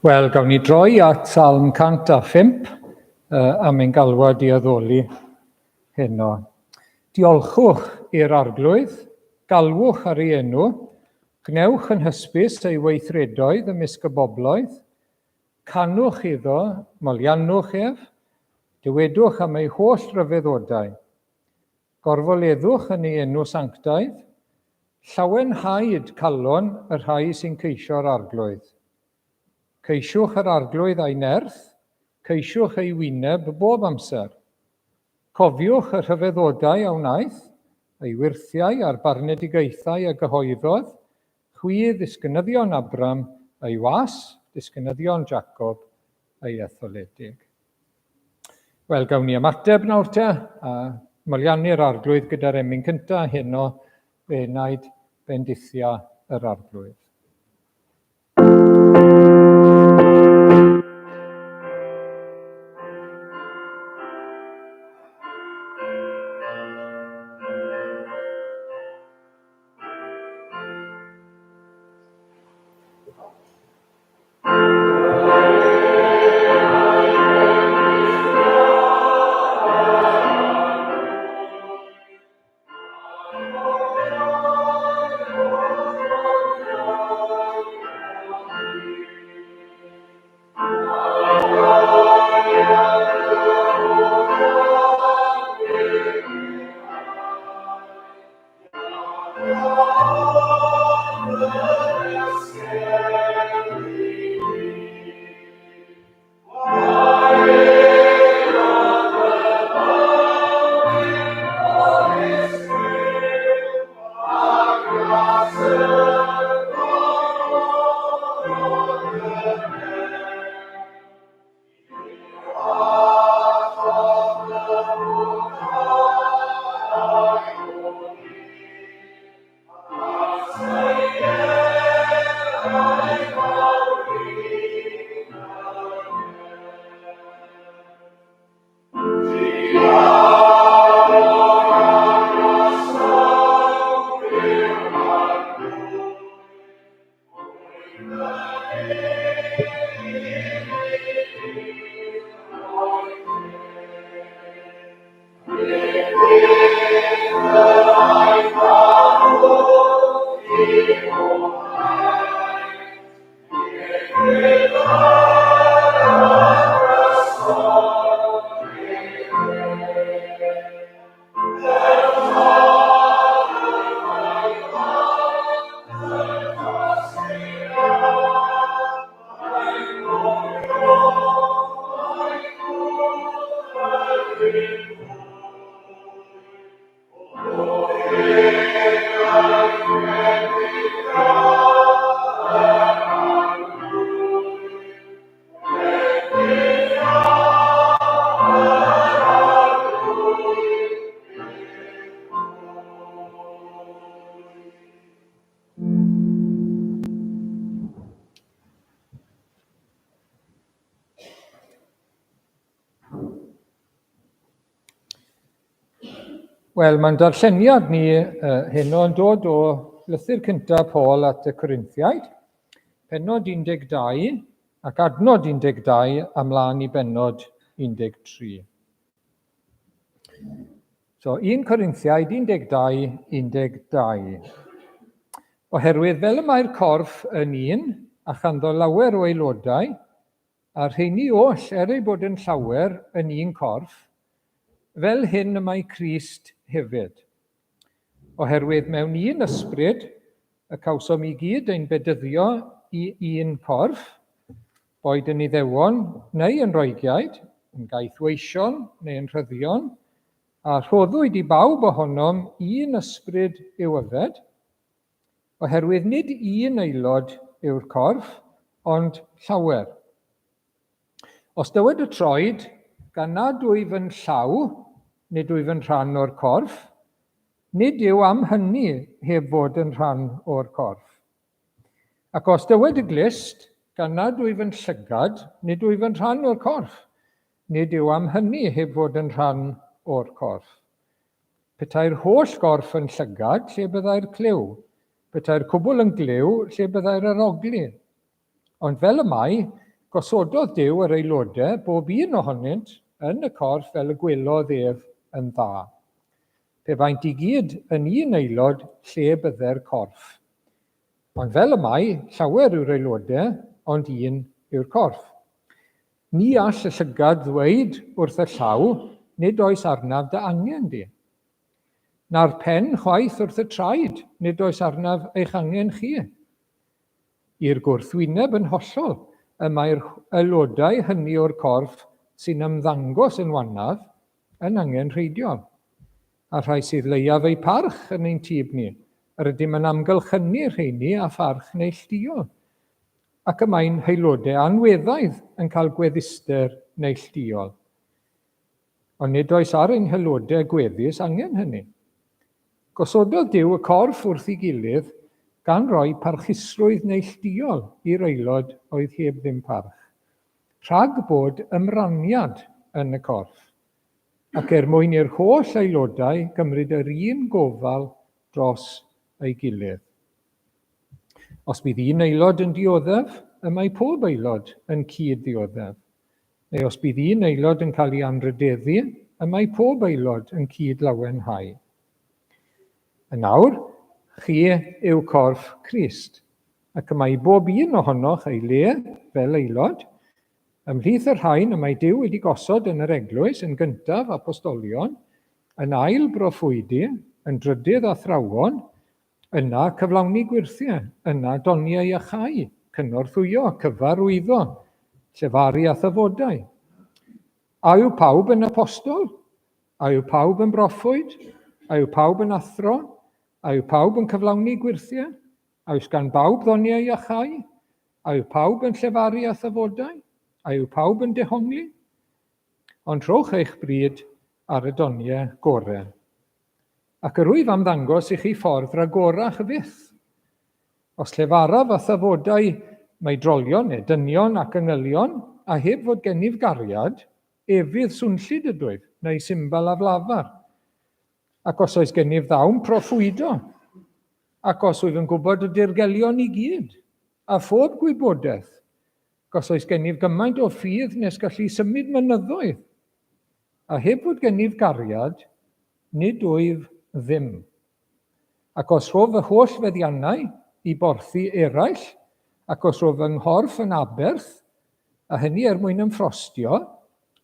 Wel, gawn ni droi at Salm 105 uh, am ein galwad i addoli heno. Diolchwch i'r Arglwydd, galwch ar ei enw, gwnewch yn hysbys ei weithredoedd ymysg y bobloedd, canwch iddo, moliannwch ef, dywedwch am ei holl ryfeddodau. Gorfoleddwch yn ei enw sanctaidd, llawenhaed calon y rhai sy'n ceisio'r Arglwydd. Ceisiwch yr Arglwydd a'i nerth, ceisiwch ei wyneb bob amser. Cofiwch y rhyfeddodau a wnaeth, ei wyrthiau a'r barnedigaethau a gyhoeddodd, chwi ddisgynyddion Abram, ei was, disgynyddion Jacob, ei etholedig. Wel, gawn ni ymateb nawr te, a moliannu'r arglwydd gyda'r emyn cyntaf heno, fe enaid bendithia yr arglwydd. Wel, mae'n darlleniad ni uh, heno yn dod o lythyr cyntaf Paul at y Corinthiaid, penod 12 ac adnod 12 amlaen i bennod 13. So, 1 Corinthiaid 12, 12. Oherwydd fel y mae'r corff yn un, a chanddo lawer o aelodau, a'r rheini oll, er ei bod yn llawer, yn un corff, fel hyn y mae Crist hefyd. Oherwydd mewn un ysbryd y cawsom i gyd ein bedyddio i un corff, boed yn Iddewon neu yn Roegiaid, yn gaethweision neu yn rhyddion, a rhoddwyd i bawb ohonom un ysbryd i'w yfed, oherwydd nid un aelod yw'r corff, ond llawer. Os dywed y troed, gan nad wyf yn llaw, nid wyf yn rhan o'r corff, nid yw am hynny heb fod yn rhan o'r corff. Ac os dywed y glust, gan nad wyf yn llygad, nid wyf yn rhan o'r corff, nid yw am hynny heb fod yn rhan o'r corff. Petai'r holl gorff yn llygad, lle byddai'r clyw? Petai'r cwbl yn glyw, lle byddai'r arogli? Ond fel y mae, Gosododd Duw yr aelodau, bob un ohonynt, yn y corff fel y gwelodd ef yn dda. Pe baent i gyd yn un aelod, lle bydde'r corff? Ond fel y mae, llawer yw'r aelodau, ond un yw'r corff. Ni all y llygad ddweud wrth y llaw, Nid oes arnaf dy angen di. Na'r pen chwaith wrth y traed, Nid oes arnaf eich angen chi. I'r gwrthwyneb yn hollol, y mae'r aelodau hynny o'r corff sy'n ymddangos yn wannaf yn angenrheidiol. A'r rhai sydd leiaf eu parch yn ein tyb ni, yr ydym yn amgylchynu rheini â pharch neilltuol, ac y mae'n haelodau anweddaidd yn cael gwedduster neilltuol. Ond nid oes ar ein haelodau gweddus angen hynny. Gosododd Duw y corff wrth ei gilydd, gan roi parchusrwydd neilltuol i'r aelod oedd heb ddim parch, rhag bod ymraniad yn y corff, ac er mwyn i'r holl aelodau gymryd yr un gofal dros ei gilydd. Os bydd un aelod yn dioddef, y mae pob aelod yn cyd-ddioddef. Neu os bydd un aelod yn cael ei anrhydeddu, y mae pob aelod yn cyd-lawenhau. Yn awr, chi yw corff Crist, ac y mae i bob un ohonoch ei le fel aelod. Ymhlith y rhain y mae Duw wedi gosod yn yr eglwys, yn gyntaf apostolion, yn ail broffwydi, yn drydydd athrawon, yna cyflawni gwyrthiau, yna doniau iachau, cynorthwyo, cyfarwyddo, llefaru a thyfodau. A yw pawb yn apostol? A yw pawb yn broffwyd? A yw pawb yn athro? A yw pawb yn cyflawni gwyrthiau? A oes gan bawb ddoniau iachau? A yw pawb yn llefaru â thyfodau? A yw pawb yn dehongli? Ond rhowch eich bryd ar y doniau gorau. Ac yr wyf am ddangos i chi ffordd ragorach fyth. Os llefaraf â thyfodau meidrolion neu dynion ac angylion, a heb fod gennyf gariad, efydd swnllyd ydwyf, neu simbal aflafar. Ac os oes gennyf ddawn proffwydo, ac os wyf yn gwybod y dirgelion i gyd, a phob gwybodaeth, ac os oes gennyf gymaint o ffydd nes gallu symud mynyddoedd, a heb fod gennyf gariad, nid wyf ddim. Ac os rhof fy holl feddiannau i borthi eraill, ac os rhof fy nghorff yn aberth, a hynny er mwyn ymffrostio,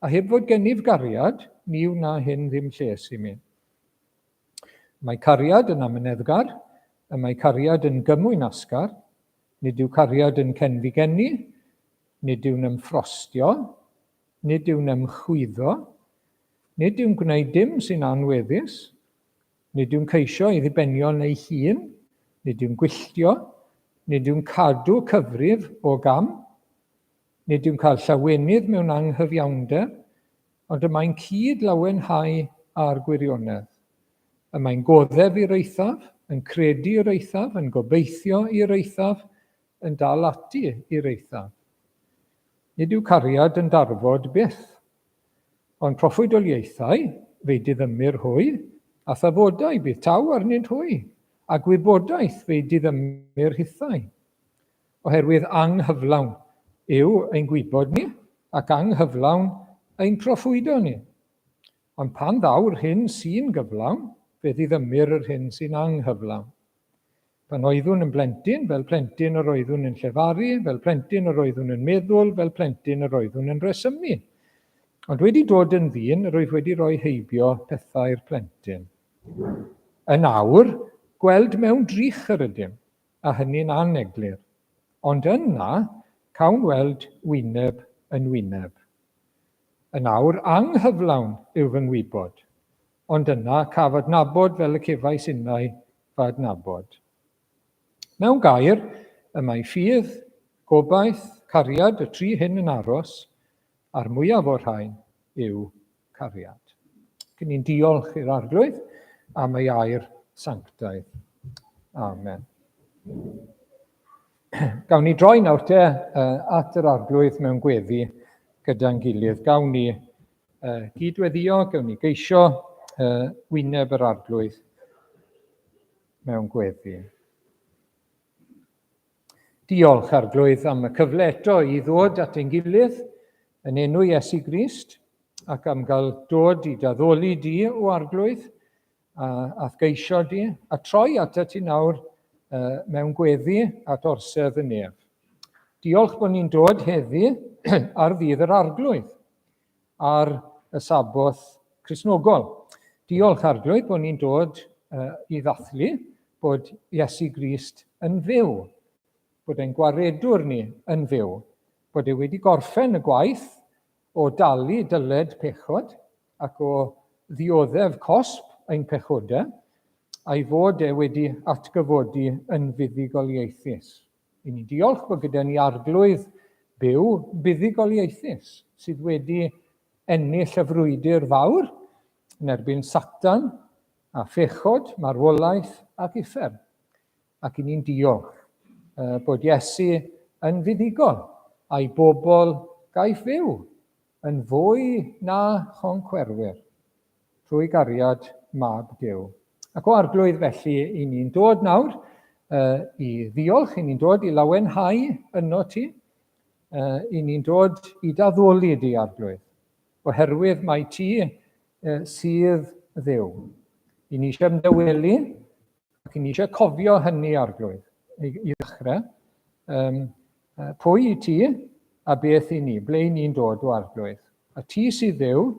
a heb fod gennyf gariad, ni wna hyn ddim lles i mi. Mae cariad yn amyneddgar, y mae cariad yn gymwynasgar, nid yw cariad yn cenfigennu, nid yw'n ymffrostio, nid yw'n ymchwyddo, nid yw'n gwneud dim sy'n anweddus, nid yw'n ceisio ei ddibenion ei hun, nid yw'n gwylltio, nid yw'n cadw cyfrif o gam, Nid yw'n cael llawenydd mewn anghyfiawnder, ond y mae'n cyd-lawenhau â'r gwirionedd. Y mae'n goddef i'r eithaf, yn credu i'r eithaf, yn gobeithio i'r eithaf, yn dal ati i'r eithaf. Nid yw cariad yn darfod byth. Ond proffwydoliaethau, fe'i diddymir hwy, a thafodau, bydd taw arnynt hwy, a gwybodaeth, fe'i diddymir hithau. Oherwydd anghyflawn yw ein gwybod ni, ac anghyflawn ein proffwydo ni. Ond pan ddaw'r hyn sy'n gyflawn, fe ddiddymir yr hyn sy'n anghyflawn. Pan oeddwn yn blentyn, fel plentyn yr oeddwn yn llefaru, fel plentyn yr oeddwn yn meddwl, fel plentyn yr oeddwn yn rhesymu. Ond wedi dod yn ddyn, yr wyf wedi rhoi heibio pethau'r plentyn. Yn awr, gweld mewn drych yr ydym, a hynny'n aneglur. Ond yna, cawn weld wyneb yn wyneb. Yn awr, anghyflawn yw fy ngwybod, ond yna caf adnabod fel y cefais innau fy adnabod. Mewn gair, y mae ffydd, gobaith, cariad, y tri hyn yn aros, a'r mwyaf o'r rhain yw cariad. Cyn ni'n diolch i'r Arglwydd am ei air sanctaidd. Amen. Gawn ni droi nawr te at yr Arglwydd mewn gweddi gyda'n gilydd. Gawn ni gydweddio, gawn ni geisio wyneb yr Arglwydd mewn gweddi. Diolch, Arglwydd, am y cyfle eto i ddod at ein gilydd yn enw Iesu Grist ac am gael dod i daddoli di o Arglwydd a a'th geisio di a troi atat ti nawr uh, mewn gweddi at orsedd y nef. Diolch bod ni'n dod heddi ar ddydd yr Arglwydd ar y Saboth Cristnogol. Diolch Arglwydd bod ni'n dod uh, i ddathlu bod Iesu Grist yn fyw, bod e'n gwaredwr ni yn fyw, bod e wedi gorffen y gwaith o dalu dyled pechod ac o ddioddef cosb ein pechodau, a'i fod e wedi atgyfodi yn fuddugoliaethus. I ni'n diolch bod gyda ni arglwydd byw buddugoliaethus sydd wedi ennill y frwydr fawr yn erbyn Satan a phechod, marwolaeth ac uffern. Ac i ni'n diolch bod Iesu yn fuddugol a'i bobl gaiff fyw yn fwy na choncwerwyr trwy gariad Mab Duw. Ac o Arglwydd felly, i ni'n dod nawr uh, i ddiolch, i ni'n dod i lawenhau yno ti, uh, i ni'n dod i daddoli di, Arglwydd, oherwydd mai ti uh, sydd Dduw. I ni eisiau ymdawelu Ac i ni eisiau cofio hynny, Arglwydd, i, i ddechrau. Um, pwy i ti a beth i ni? Ble i ni'n dod o Arglwydd? A ti sydd Dduw,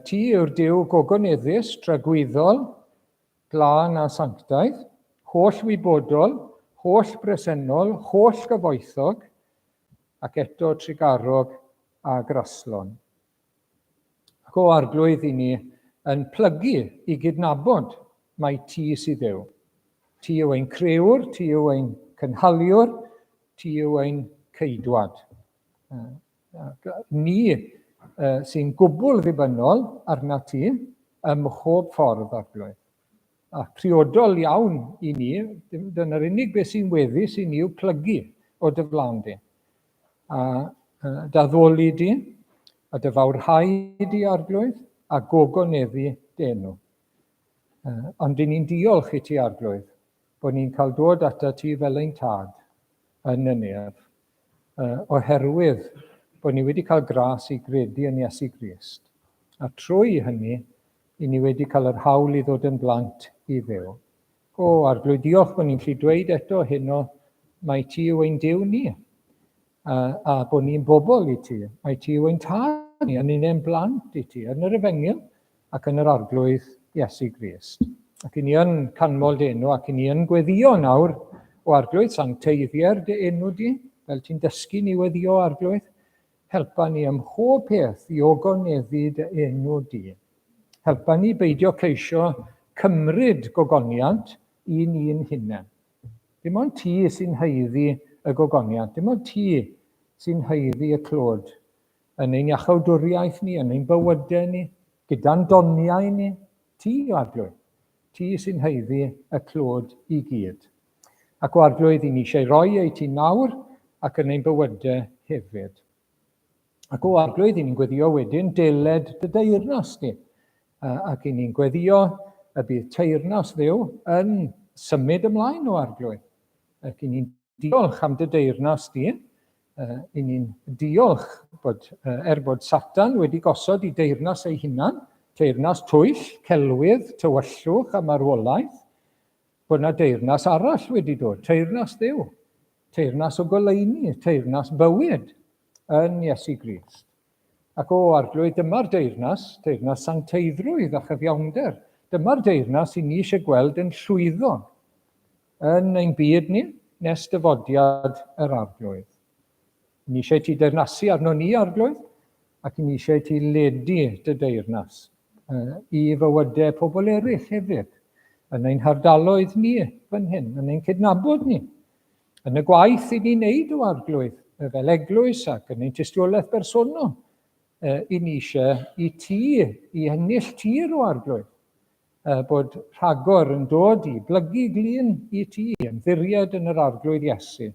ti yw'r Duw gogoneddus, tragwyddol, glân a sanctaidd, holl wybodol, holl bresennol, holl gyfoethog, ac eto trugarog a graslon. Ac o Arglwydd i ni yn plygu i gydnabod mai ti sydd Dduw. Ti yw ein crëwr, ti yw ein cynhaliwr, ti yw ein ceidwad. Ni sy'n gwbl ddibynnol arna ti ym mhob ffordd, Arglwydd. A priodol iawn i ni, dyna'r unig beth sy'n weddus i ni yw plygu o dy flaen di. A d'addoli di, a dy fawrhau di, Arglwydd, a gogoneddu dy enw. Ond dyn ni'n diolch i ti, Arglwydd, bod ni'n cael dod ata ti fel ein tad yn y nef, oherwydd bod ni wedi cael gras i gredu yn Iesu Grist. A trwy hynny, i ni wedi cael yr hawl i ddod yn blant i Dduw. O, Arglwydd, diolch bod ni'n gallu dweud eto heno mai ti yw ein Duw ni, a, a bod ni'n bobl i ti, mai ti yw ein tad ni, a ni'n ein blant i ti, yn yr Efengyl ac yn yr Arglwydd Iesu Grist. Ac i ni yn canmol dy enw, ac i ni yn gweddio nawr, o Arglwydd, sancteiddier dy enw di, fel ti'n dysgu ni weddio, Arglwydd, Helpa ni ym mhob peth i ogoneddu dy enw di. Helpa ni beidio ceisio cymryd gogoniant i ni'n hunain. Dim ond ti sy'n haeddu y gogoniant, dim ond ti sy'n haeddu y clod yn ein iachawdwriaeth ni, yn ein bywydau ni, gyda'n doniau ni. Ti, o Arglwydd, ti sy'n haeddu y clod i gyd. Ac o Arglwydd, i ni eisiau roi ei ti nawr ac yn ein bywydau hefyd. Ac o Arglwydd, i ni'n gweddio wedyn, deled dy deyrnas di. Ac i ni'n gweddio y bydd teyrnas Dduw yn symud ymlaen o Arglwydd. Ac i ni'n diolch am dy deyrnas di. I ni'n diolch bod, er bod Satan wedi gosod i deyrnas ei hunan, teyrnas twyll, celwydd, tywyllwch a marwolaeth, bod 'na deyrnas arall wedi dod, teyrnas Dduw, teyrnas o goleuni, teyrnas bywyd yn Iesu Grist. Ac o Arglwydd, dyma'r deyrnas, teyrnas sancteiddrwydd a chyfiawnder. Dyma'r deyrnas i ni eisiau gweld yn llwyddo yn ein byd ni nes dyfodiad yr Arglwydd. Ni eisiau ti deyrnasu arno ni, Arglwydd, ac ni eisiau ti ledu dy deyrnas i fywydau pobl eraill hefyd, yn ein hardaloedd ni fan hyn, yn ein cydnabod ni, yn y gwaith i ni'n neud o Arglwydd, fel eglwys ac yn ein tystiolaeth bersonol, i ni eisiau i ti, i ennill tir o Arglwydd, bod rhagor yn dod i blygu glin i ti, ymddiried yn yr Arglwydd Iesu,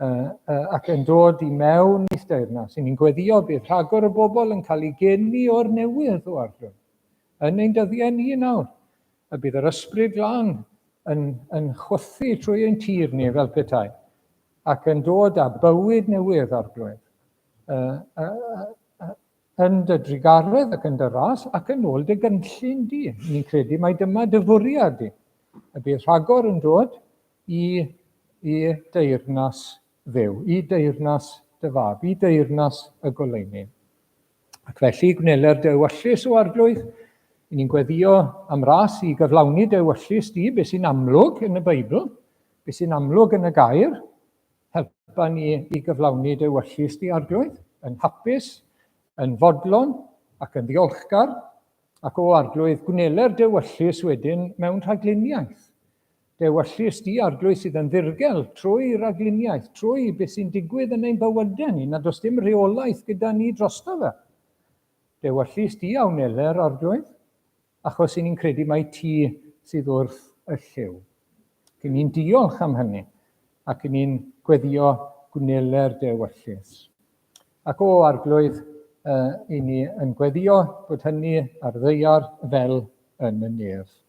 ac yn dod i mewn i'th deyrnas. I ni'n gweddio bydd rhagor o bobl yn cael eu geni o'r newydd o Arglwydd. Yn ein dyddiau ni nawr, y bydd yr Ysbryd Glân yn, yn chwythu trwy ein tir ni fel petai. ac yn dod â bywyd newydd, Arglwydd, yn dy drugaredd ac yn dy ras ac yn ôl dy gynllun di. Ni'n credu mai dyma dy fwriad di. Y bydd rhagor yn dod i, i deyrnas Dduw, i deyrnas dy fab, i deyrnas y goleuni. Ac felly gwneler dy ewyllys o Arglwydd, i ni'n gweddio am ras i gyflawni dy ewyllys di, beth sy'n amlwg yn y Beibl, beth sy'n amlwg yn y gair, helpa ni i gyflawni dy ewyllys di, Arglwydd, yn hapus, yn fodlon ac yn ddiolchgar, ac o Arglwydd, gwneler dy ewyllys wedyn mewn rhagluniaeth. Dy ewyllys di, Arglwydd, sydd yn ddirgel trwy ragluniaeth, trwy beth sy'n digwydd yn ein bywydau ni, nad oes dim rheolaeth gyda ni drosto fe. Dy ewyllys di a wneler, Arglwydd, achos i ni'n credu mai ti sydd wrth y llyw. Ac ni'n diolch am hynny, ac ni'n gweddio gwneler dy ewyllys. Ac o Arglwydd, uh, i ni yn gweddio bod hynny ar ddeiar fel yn y nef.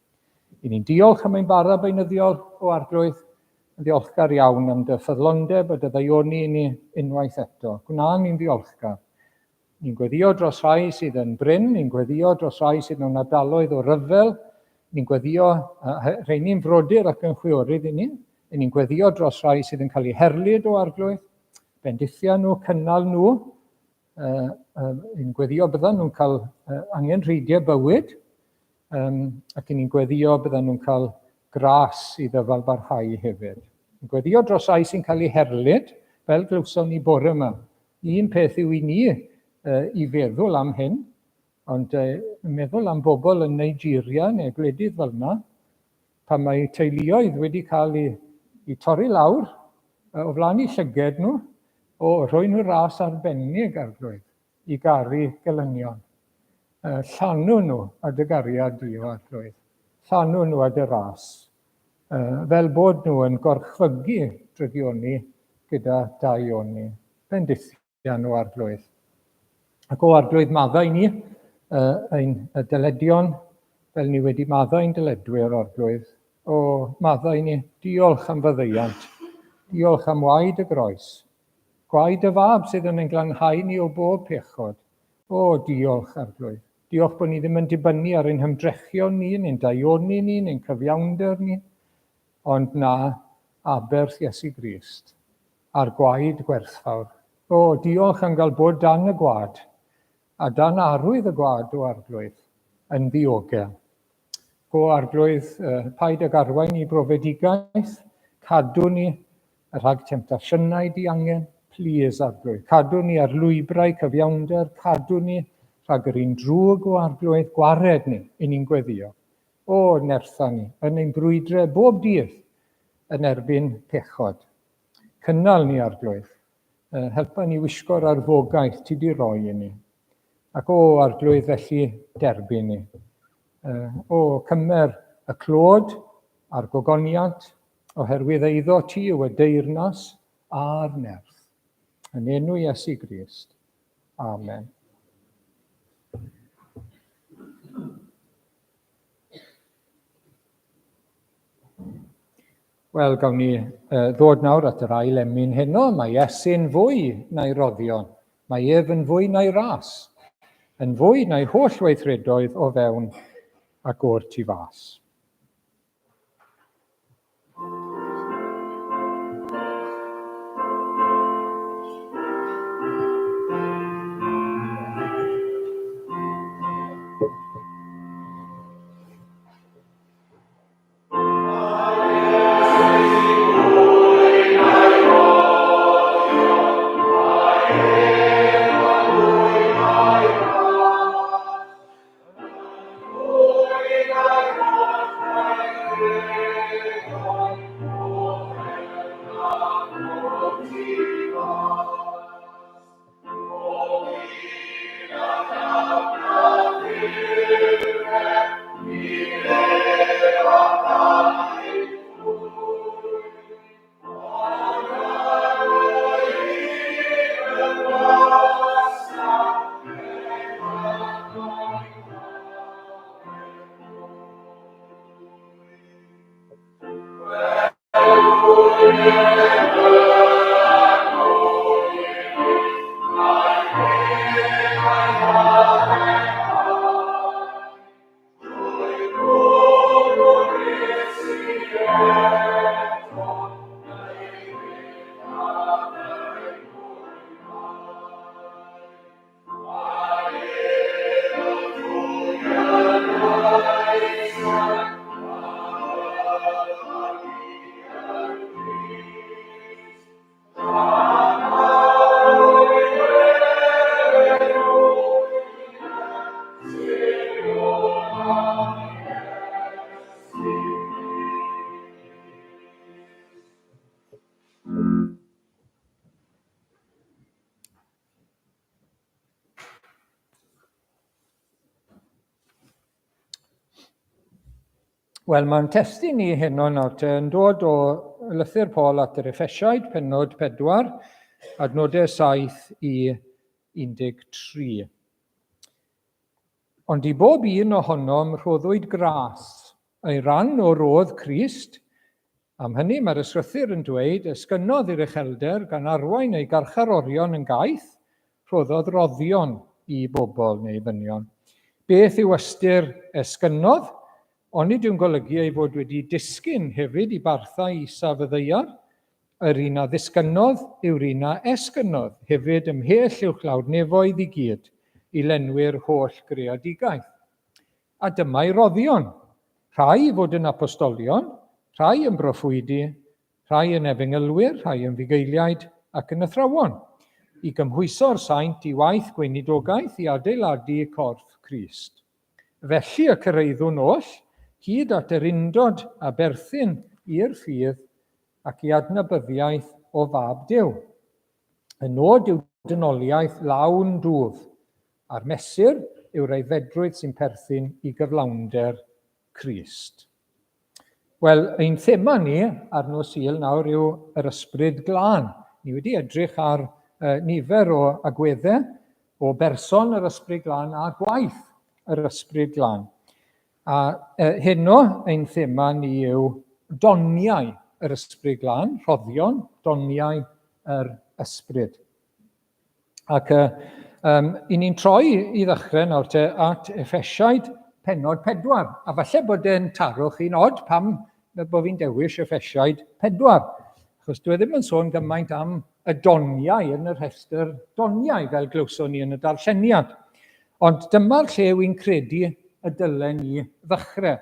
I ni'n diolch am ein bara beunyddiol o Arglwydd, yn ddiolchgar iawn am dy ffyddlondeb a dy ddaioni i ni unwaith eto. Gwna ni'n ddiolchgar. Ni'n gweddio dros rhai sydd yn brin, ni'n gweddio dros rhai sydd mewn ardaloedd o ryfel, ni'n gweddio rheini'n frodyr ac yn chwiorydd i ni, ni'n gweddio dros rhai sydd yn cael eu herlid o Arglwydd, bendithia nhw, cynnal nhw, ni'n gweddio byddan nhw'n cael angenrheidiau bywyd, ac ni'n gweddio byddan nhw'n cael gras i ddyfal barhau hefyd. Ni'n gweddio dros rhai sy'n cael eu herlid, fel glywson ni bore yma. Un peth yw i ni i feddwl am hyn, ond meddwl am bobl yn Nigeria neu gwledydd fel yna, pan mae teuluoedd wedi cael eu, eu torri lawr o flaen eu llyged nhw, o rhoi nhw ras arbennig Arglwydd i garu gelynion. Llanw nhw â dy gariad di, o Arglwydd. Llanw nhw â dy ras. Fel bod nhw yn gorchfygu drygioni gyda daioni. Bendithian o Arglwydd. Ac o Arglwydd maddau ni ein dyledion, fel ni wedi maddau ein dyledwyr, Arglwydd. O, maddau ni, diolch am faddeuant. Diolch am waed y groes. Gwaed y fab sydd yn ein glanhau ni o bob pechod. O, diolch, Arglwydd. Diolch bod ni ddim yn dibynnu ar ein hymdrechion ni, neu'n daioni ni, neu'n cyfiawnder ni, ond na aberth Iesu Grist a'r gwaed gwerthfawr. O, diolch am gael bod dan y gwad, a dan arwydd y gwad, o Arglwydd, yn ddiogel. O Arglwydd, paid ag arwain i brofedigaeth, cadw ni rhag temtasiynau diangen, plîs, Arglwydd. Cadw ni ar lwybrau cyfiawnder, cadw ni rhag yr un drwg o Arglwydd, gwared ni, i ni'n gweddio. O, nertha ni, yn ein brwydre bob dydd yn erbyn pechod. Cynnal ni, Arglwydd. Helpa ni wisgo'r arfogaeth ti di roi i ni. Ac o, Arglwydd, felly derbyn ni. O, cymer y clod a'r gogoniant, oherwydd eiddo ti yw y deyrnas a'r nerth. Yn enw Iesu Grist. Amen. Wel, gawn ni ddod nawr at yr ail emyn heno. Mae Iesu'n fwy na'i roddion. Mae ef yn fwy na'i ras. Yn fwy na'i holl weithredoedd o fewn ac o'r tu fas. Wel, mae'n testun ni heno nawr te yn dod o lythyr Paul at yr Effesiaid, pennod 4, adnodau 7 i 13. Ond i bob un ohonom rhoddwyd gras, ei ran o rodd Crist. Am hynny mae'r Ysgrythur yn dweud, Esgynnodd i'r uchelder gan arwain ei garcharorion yn gaeth, rhoddodd roddion i bobl neu ddynion. Beth yw ystyr esgynnodd? Onid yw'n golygu ei fod wedi disgyn hefyd i barthau isaf y ddaear? Yr un a ddisgynnodd yw'r un a esgynnodd hefyd ymhell uwchlaw'r nefoedd i gyd, i lenwi'r holl greadigaeth. A dyma'i roddion, rhai i fod yn apostolion, rhai yn broffwydi, rhai yn efengylwyr, rhai yn fugeiliaid ac yn athrawon, i gymhwyso'r saint i waith gweinidogaeth i adeiladu corff Crist. Felly y cyrhaeddwn oll, hyd at yr undod a berthyn i'r ffydd ac i adnabyddiaeth o Fab Duw. Y nod yw dynoliaeth lawn dwf, a'r mesur yw'r aeddfedrwydd sy'n perthyn i gyflawnder Crist. Wel, ein thema ni ar nos Sul nawr yw yr Ysbryd Glân. Ni wedi edrych ar uh, nifer o agweddau o berson yr Ysbryd Glân a gwaith yr Ysbryd Glân. A uh, heno ein thema ni yw doniau yr Ysbryd Glân, rhoddion, doniau yr Ysbryd. Ac um, i ni'n troi i ddechrau nawr te at Effesiaid pennod 4. A falle bod e'n taro chi'n od pam bod fi'n dewis Effesiaid 4. Achos dwi e ddim yn sôn gymaint am y doniau yn y rhestr doniau fel glywson ni yn y darlleniad. Ond dyma'r lle wy'n credu y dylen ni ddechrau.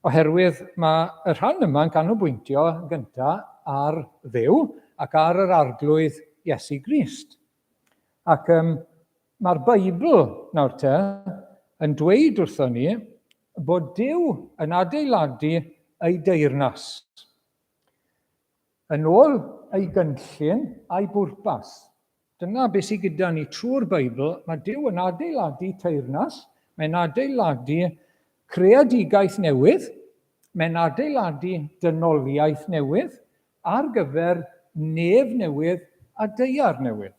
Oherwydd mae y rhan yma'n canolbwyntio yn gyntaf ar Dduw ac ar yr Arglwydd Iesu Grist. Ac um, mae'r Beibl nawr te yn dweud wrthon ni bod Duw yn adeiladu ei deyrnas yn ôl ei gynllun a'i bwrpas. Dyna beth sydd gyda ni trwy'r Beibl. Mae Duw yn adeiladu teyrnas, mae'n adeiladu creadigaeth newydd, mae'n adeiladu dynoliaeth newydd ar gyfer nef newydd a daear newydd.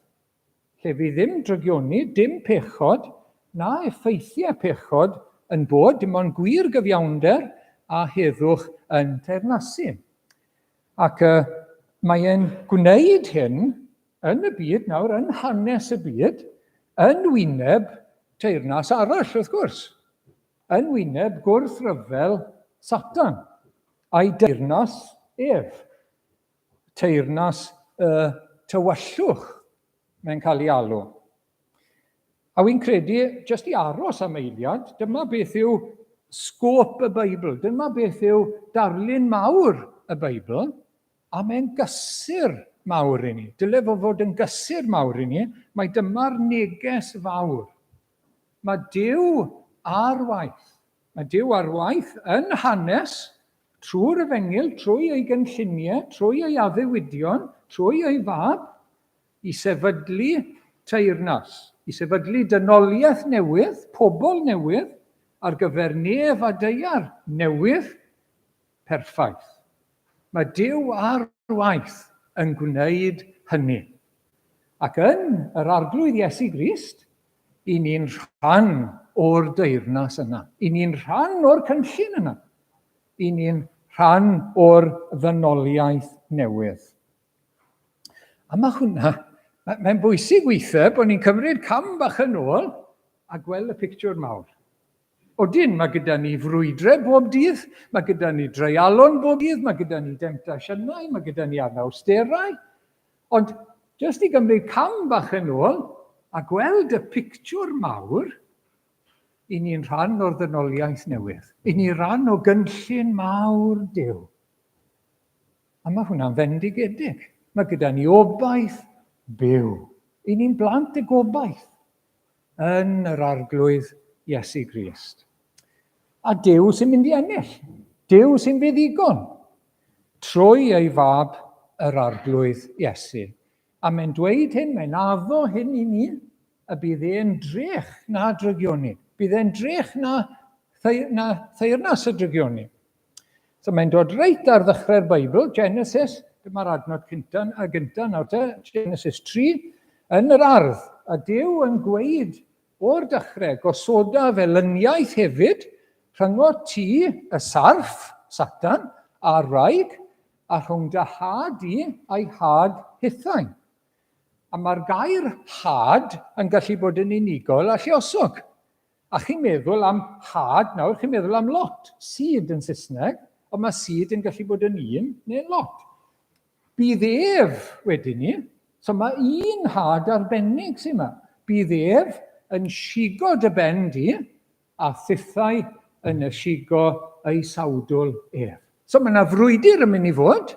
Lle fydd ddim drygioni, dim pechod, na effeithiau pechod yn bod, dim ond gwir gyfiawnder a heddwch yn teyrnasu. Ac uh, mae e'n gwneud hyn yn y byd nawr, yn hanes y byd, yn wyneb teyrnas arall, wrth gwrs. Yn wyneb gwrthryfel Satan a'i deyrnas ef. Teyrnas y tywyllwch, mae'n cael ei alw. A wy'n credu, jyst i aros am eiliad, dyma beth yw sgôp y Beibl, dyma beth yw darlun mawr y Beibl, a mae'n gysur mawr i ni. Dyle fo fod yn gysur mawr i ni, mae dyma'r neges fawr. Mae Duw ar waith. Mae Duw ar waith yn hanes, trwy'r efengyl, trwy ei gynlluniau, trwy ei addewidion, trwy ei fab, i sefydlu teyrnas, i sefydlu dynoliaeth newydd, pobl newydd, ar gyfer nef a daear newydd, perffaith. Mae Duw ar waith yn gwneud hynny. Ac yn yr Arglwydd Iesu Grist, i ni'n rhan o'r deyrnas yna. I ni'n rhan o'r cynllun yna. I ni'n rhan o'r ddynoliaeth newydd. A mae hwnna, mae'n bwysig weithiau bod ni'n cymryd cam bach yn ôl a gweld y pictiwr mawr. Odyn, mae gyda ni frwydre bob dydd, mae gyda ni dreialon bob dydd, mae gyda ni demtasiynau, mae gyda ni anawsterau. Ond jyst i gymryd cam bach yn ôl a gweld y pictiwr mawr, i ni'n rhan o'r ddynoliaeth newydd. I ni ran o gynllun mawr Duw. A mae hwnna'n fendigedig. Mae gyda ni obaith byw. I ni'n blant y gobaith yn yr Arglwydd Iesu Grist. A Duw sy'n mynd i ennill. Duw sy'n fuddugol trwy ei fab yr Arglwydd Iesu. A mae'n dweud hyn, mae'n addo hyn i ni, y bydd e'n drech na drygioni. Bydd e'n drech na, na theyrnas y drygioni. So mae'n dod reit ar ddechrau'r Beibl, Genesis, dyma'r adnod cyntaf, a gyntaf nawr te, Genesis 3, yn yr ardd. A Duw yn gweud o'r dechrau, gosoda felyniaeth hefyd rhyngot ti, y sarff, Satan, a'r wraig, a rhwng dy had di a'i had hithau. A mae'r gair had yn gallu bod yn unigol a lluosog. A chi'n meddwl am had nawr, chi'n meddwl am lot, seed yn Saesneg, ond mae seed yn gallu bod yn un neu'n lot. Bydd ef wedyn ni, so mae un had arbennig sy'n yma. Bydd ef yn sigo dy ben di, a thithau yn y sigo ei sawdl ef. So mae yna frwydr yn mynd i fod,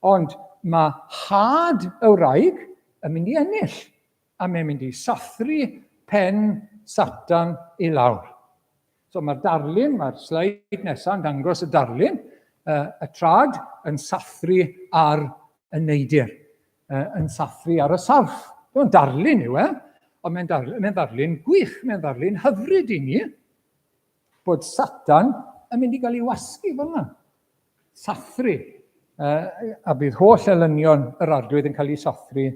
Ond mae had y wraig yn mynd i ennill, a mae'n mynd i sathru pen Satan i lawr. So mae'r darlun, mae'r sleid nesaf yn dangos y darlun, y trad yn sathru ar y neidr, yn sathru ar y sarff. Mae'n darlun yw e, ond mae'n darlun, mae ddarlun gwych, mae'n ddarlun hyfryd i ni, bod Satan yn mynd i gael ei wasgu fel yna. Sathru, a bydd holl elynion yr arglwydd yn cael eu sathru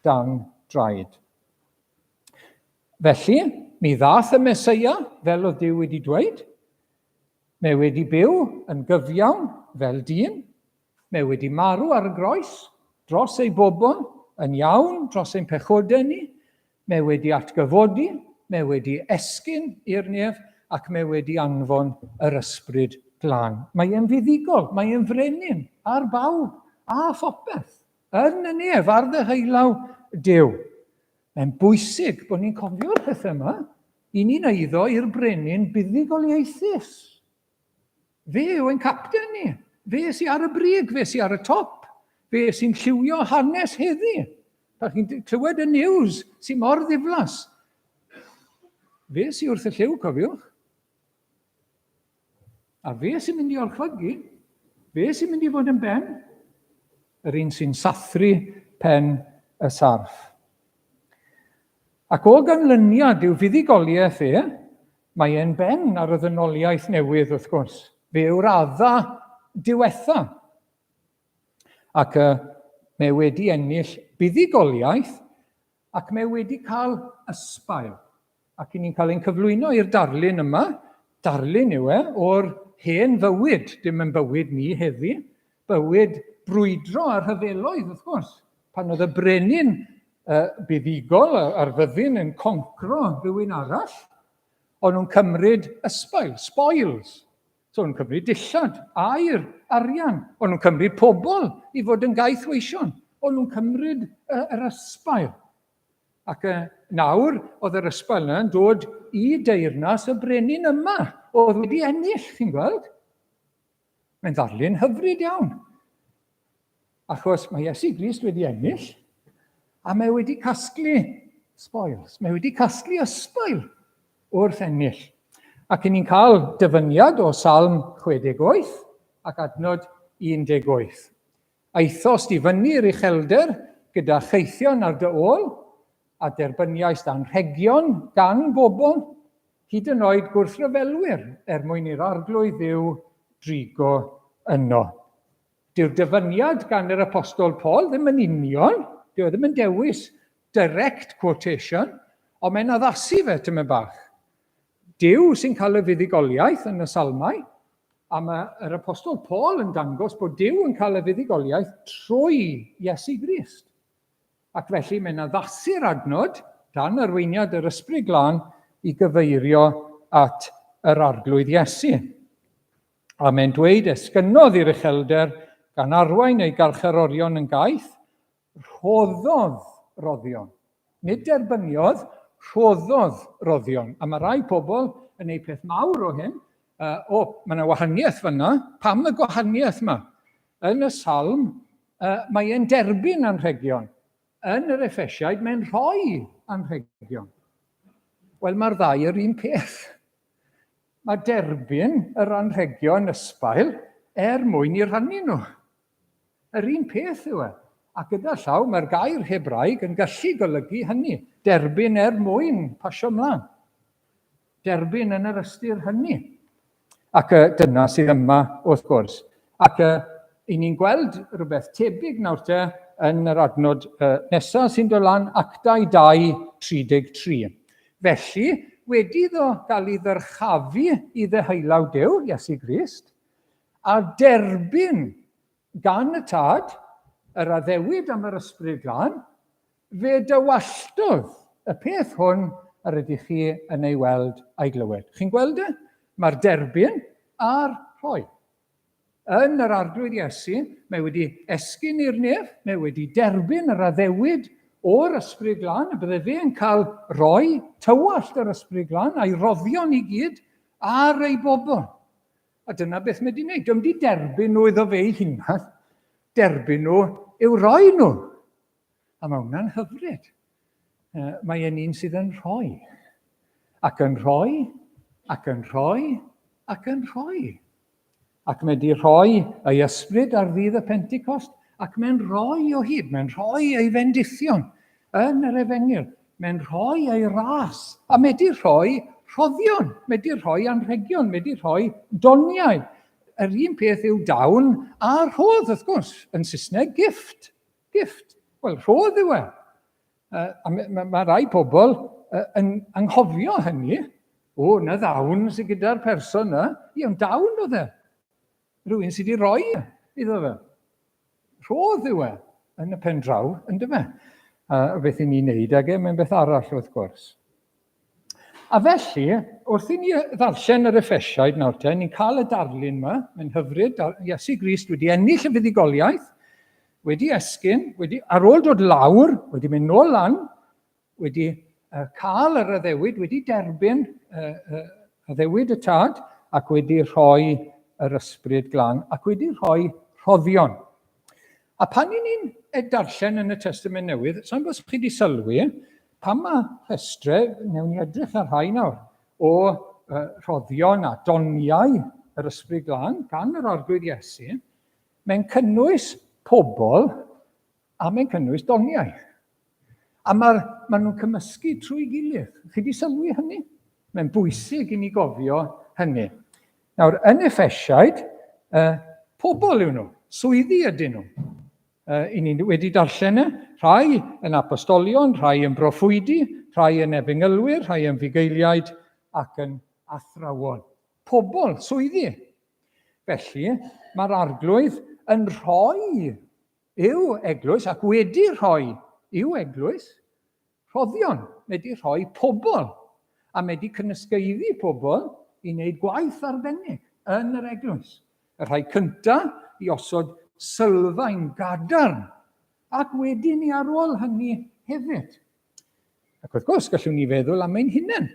dan draed. Felly, mi ddath y Mesoea, fel oedd Duw wedi dweud. Mae wedi byw yn gyfiawn fel dyn. Mae wedi marw ar y groes dros ei bobl, yn iawn dros ein pechodau ni. Mae wedi atgyfodi, mae wedi esgyn i'r nef ac mae wedi anfon yr Ysbryd Glân. Mae e'n fuddugol, mae e'n frenin ar bawb a phopeth, yn y nef, ar ddeheulaw Duw. Mae'n bwysig bod ni'n cofio'r pethau yma. I ni'n eiddo i'r brenin buddugoliaethus. Fe yw ein capten ni. Fe sy'n ar y brig, fe sy'n ar y top. Fe sy'n lliwio hanes heddi. Pa chi'n clywed y news sy'n mor ddiflas. Fe sy'n wrth y lliw, cofiwch. A fe sy'n mynd i orchfygu. Fe sy'n mynd i fod yn ben. Yr un sy'n sathru pen y sarff. Ac o ganlyniad i'w fuddugoliaeth e, mae e'n ben ar y ddynoliaeth newydd, wrth gwrs. Fe yw'r adda diwetha. Ac uh, mae wedi ennill buddugoliaeth ac mae wedi cael ysbail. Ac i ni'n cael ein cyflwyno i'r darlun yma, darlun yw e, o'r hen fywyd, dim yn bywyd ni heddi, bywyd brwydro a rhyfeloedd, wrth gwrs. Pan oedd y brenin uh, buddugol a'r fyddin yn concro rhywun arall, o'n nhw'n cymryd ysbail, spoils. So o'n nhw'n cymryd dillad, aur, arian. O'n nhw'n cymryd pobl i fod yn gaethweision. O'n nhw'n cymryd yr ysbail. Ac nawr, oedd yr ysbail yna yn dod i deyrnas y brenin yma, oedd wedi ennill, chi'n gweld? Mae'n ddarlun hyfryd iawn. Achos mae Iesu Grist wedi ennill, a mae wedi casglu spoils, mae wedi casglu ysbail wrth ennill. Ac ni'n cael dyfyniad o Salm 68 ac adnod 18. Aethost i fyny'r uchelder gyda chaethion ar dy ôl, a derbyniaist anrhegion gan bobl, hyd yn oed gwrthryfelwyr, er mwyn i'r Arglwydd Dduw drigo yno. Dyw'r dyfyniad gan yr Apostol Paul ddim yn union, dyw e ddim yn dewis direct quotation, ond mae'n addasu fe tymed bach. Duw sy'n cael y fuddugoliaeth yn y Salmau, a mae yr Apostol Paul yn dangos bod Duw yn cael y fuddugoliaeth trwy Iesu Grist. Ac felly mae'n addasu'r adnod dan arweiniad yr Ysbryd Glân i gyfeirio at yr Arglwydd Iesu. A mae'n dweud esgynnodd i'r uchelder gan arwain ei garcharorion yn gaeth, rhoddodd roddion. Nid derbyniodd, rhoddodd roddion. A mae rai pobl yn ei peth mawr o hyn. Uh, o, mae yna wahaniaeth fyna. Pam y gwahaniaeth yma? Yn y salm, uh, mae e'n derbyn anrhegion. Yn yr Effesiaid, mae'n rhoi anrhegion. Wel, mae'r ddau yr un peth. Mae derbyn yr anrhegion ysbail er mwyn i rhannu nhw. Yr un peth yw e. A gyda llaw, mae'r gair Hebraeg yn gallu golygu hynny. Derbyn er mwyn pasio mlaen. Derbyn yn yr ystyr hynny. Ac dyna sydd yma, wrth gwrs. Ac i ni'n gweld rhywbeth tebyg nawr te yn yr adnod nesaf sy'n dod lan, Actau 2, 33. Felly, wedi iddo gael ei ddyrchafu i ddeheulaw Duw, Iesu Grist, a derbyn gan y Tad yr addewid am yr Ysbryd Glân, fe dywalltodd y peth hwn yr ydych chi yn ei weld a'i glywed. Chi'n gweld e? Mae'r derbyn a'r rhoi. Yn yr Arglwydd Iesu, mae wedi esgyn i'r nef, mae wedi derbyn yr addewid o'r Ysbryd Glân, y bydde fe yn cael rhoi tywallt yr Ysbryd Glân a'i roddion i gyd ar ei bobl. A dyna beth mae wedi gwneud. Dwi'n wedi derbyn nhw iddo fe ei hunan. Derbyn nhw yw rhoi nhw. A mae hwnna'n hyfryd. Mae e'n un sydd yn rhoi. Ac yn rhoi, ac yn rhoi, ac yn rhoi. Ac mae wedi rhoi ei ysbryd ar ddydd y Pentecost, ac mae'n rhoi o hyd, mae'n rhoi ei fendithion yn yr efengyl, mae'n rhoi ei ras, a mae wedi rhoi rhoddion, mae wedi rhoi anrhegion, mae wedi rhoi doniau. Yr un peth yw dawn a rhodd, wrth gwrs, yn Saesneg, gift. Gift. Wel, rhodd yw e. A mae ma, ma rai pobl yn anghofio hynny. O, na ddawn sydd gyda'r person yna. Ie, ond dawn oedd e. Rhywun sydd wedi rhoi iddo fe. Rhodd yw e yn y pen draw, yn dyfe? A beth i ni'n neud ag e, mae'n beth arall wrth gwrs. A felly, wrth i ni ddarllen yr Effesiaid nawr te, ni'n cael y darlun yma, mae'n hyfryd, Iesu Grist wedi ennill y fuddugoliaeth, wedi esgyn, wedi, ar ôl dod lawr, wedi mynd nôl lan, wedi uh, cael yr addewid, wedi derbyn uh, uh, addewid y tad, ac wedi rhoi yr ysbryd glân, ac wedi rhoi rhoddion. A pan i ni'n darllen yn y Testament Newydd, sa'n gwybod os chi wedi sylwi, pan mae rhestrau, newn ni edrych ar rhai nawr, o uh, rhoddion a doniau yr Ysbryd Glân gan yr Arglwydd Iesu, mae'n cynnwys pobl a mae'n cynnwys doniau. A mae'r, maen nhw'n cymysgu trwy gilydd. Chi wedi sylwi hynny? Mae'n bwysig i ni gofio hynny. Nawr, yn Effesiaid, uh, pobl yw nhw, swyddi ydyn nhw. Uh, I ni wedi darllen e, rhai yn apostolion, rhai yn broffwydi, rhai yn efengylwyr, rhai yn fugeiliaid ac yn athrawon. Pobl, swyddi. Felly, mae'r arglwydd yn rhoi i'w eglwys ac wedi rhoi i'w eglwys rhoddion, wedi rhoi pobl a wedi cynysgaeddu pobl i wneud gwaith arbennig yn yr eglwys. Y rhai cyntaf i osod sylfaen gadarn ac wedyn i ar ôl hynny hefyd. Ac wrth gwrs, gallwn ni feddwl am ein hunain.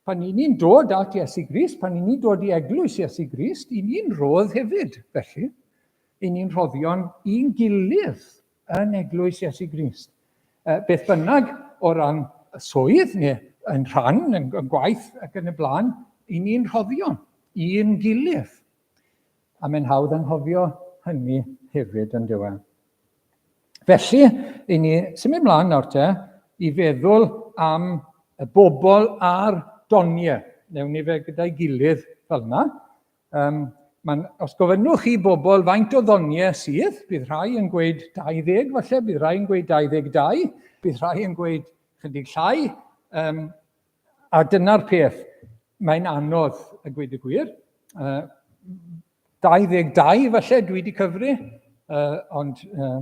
Pan i ni'n dod at Iesu Grist, pan i ni'n dod i eglwys Iesu Grist, i ni'n rhodd hefyd, felly. I ni'n rhoddion i'n gilydd yn eglwys Iesu Grist. Beth bynnag o ran swydd neu yn rhan, yn, yn gwaith ac yn y blaen, i ni'n rhoddion i'n gilydd. A mae'n hawdd anghofio hynny hefyd yn dyw e. Felly, i ni symud mlaen nawr te i feddwl am y bobl a'r doniau. Newn ni fe gyda'i gilydd fel yna. Um, man, os gofynnwch chi bobl faint o ddoniau sydd, bydd rhai yn gweud 20 falle, bydd rhai yn gweud 22, bydd rhai yn gweud chydig llai. Um, a dyna'r peth, mae'n anodd a gweud y gwir. 22 falle dwi wedi cyfri, uh, ond uh,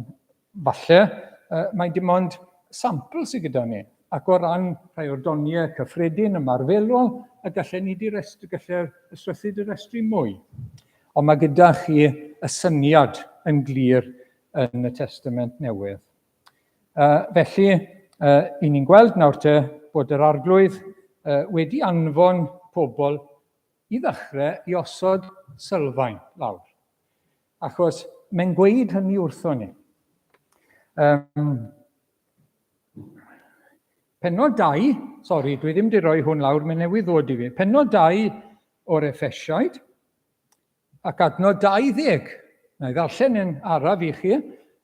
falle uh, mae dim ond sampl sydd gyda ni. Ac o ran rhai o'r doniau cyffredin ymarferol, y gallen ni di restru, galle'r ysrythyd y restru mwy. Ond mae gyda chi y syniad yn glir yn y Testament Newydd. Uh, felly, uh, i ni'n gweld nawr te bod yr arglwydd uh, wedi anfon pobl i ddechrau i osod sylfaen lawr. Achos mae'n gweud hynny wrtho ni. Um, penod 2, sori, dwi ddim wedi rhoi hwn lawr, mae newydd ddod i fi. Penod 2 o'r Effesiaid, ac adnod 20. Na i ddarllen yn araf i chi.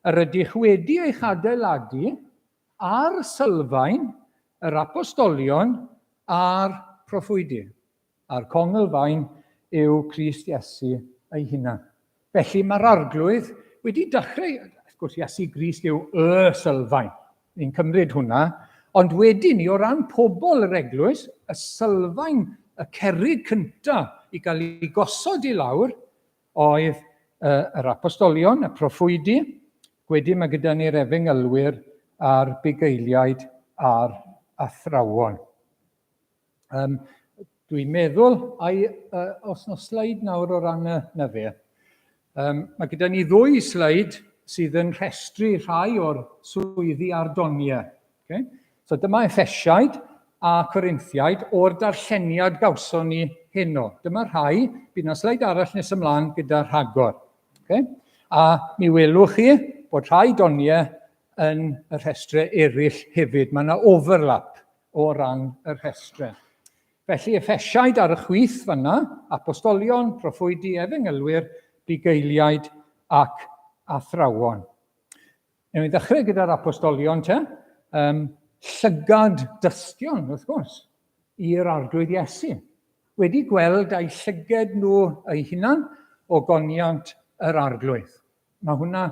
Yr ydych wedi eich adeiladu ar sylfaen yr apostolion a'r proffwydi. A'r conglfaen yw Crist Iesu ei hunan. Felly mae'r Arglwydd wedi dechrau, wrth gwrs Iesu Grist yw y sylfaen, ni'n cymryd hwnna, ond wedyn ni o ran pobl yr eglwys, y sylfaen, y cerrig cyntaf i gael ei gosod i lawr oedd yr apostolion, y proffwydi, wedyn mae gyda ni'r efengylwyr a'r bugeiliaid a'r athrawon. Dwi'n meddwl, ai, os na sleid nawr o ran y, na fe. Mae gyda ni ddwy sleid sydd yn rhestru rhai o'r swyddi a'r doniau. Okay? So dyma Effesiaid a Corinthiaid o'r darlleniad gawson ni heno. Dyma rhai, bydd na sleid arall nes ymlaen gyda rhagor. Okay? A mi welwch chi bod rhai doniau yn y rhestrau eraill hefyd. Mae yna overlap o ran y rhestrau. Felly, Effesiaid ar y chwith fanna, apostolion, proffwydi, efengylwyr, bugeiliaid ac athrawon. Newn ni ddechrau gyda'r apostolion te. Llygad dystion, wrth gwrs, i'r Arglwydd Iesu. Wedi gweld a'u llyged nhw eu hunan o goniant yr Arglwydd. Mae hwnna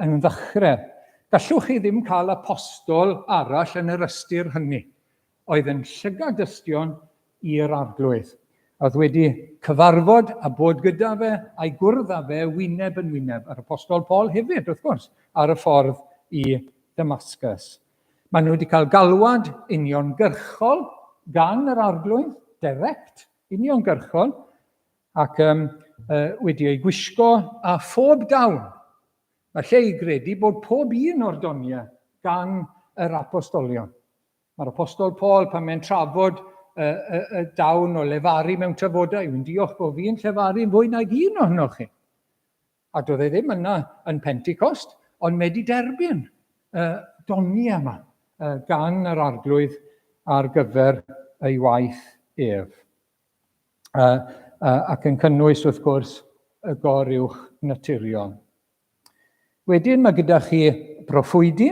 yn ddechrau. Gallwch chi ddim cael apostol arall yn yr ystyr hynny, oedd yn llygad dystion i'r Arglwydd, a oedd wedi cyfarfod a bod gyda fe a'i gwrdd â fe wyneb yn wyneb, a'r apostol Paul hefyd, wrth gwrs, ar y ffordd i Damascus. Maen nhw wedi cael galwad uniongyrchol gan yr Arglwydd, direct, uniongyrchol, ac wedi ei gwisgo â phob dawn. Mae lle i gredu bod pob un o'r doniau gan yr apostolion. Mae'r apostol Paul, pan mae'n trafod y, y, y dawn o lefaru mewn tafodau, yw'n diolch bod fi'n llefaru yn fwy nag un ohonoch chi. A doedd e ddim yna yn Pentecost, ond mae wedi derbyn y doniau yma gan yr Arglwydd ar gyfer ei waith ef. Ac yn cynnwys, wrth gwrs, y goruwch naturiol. Wedyn mae gyda chi broffwydi,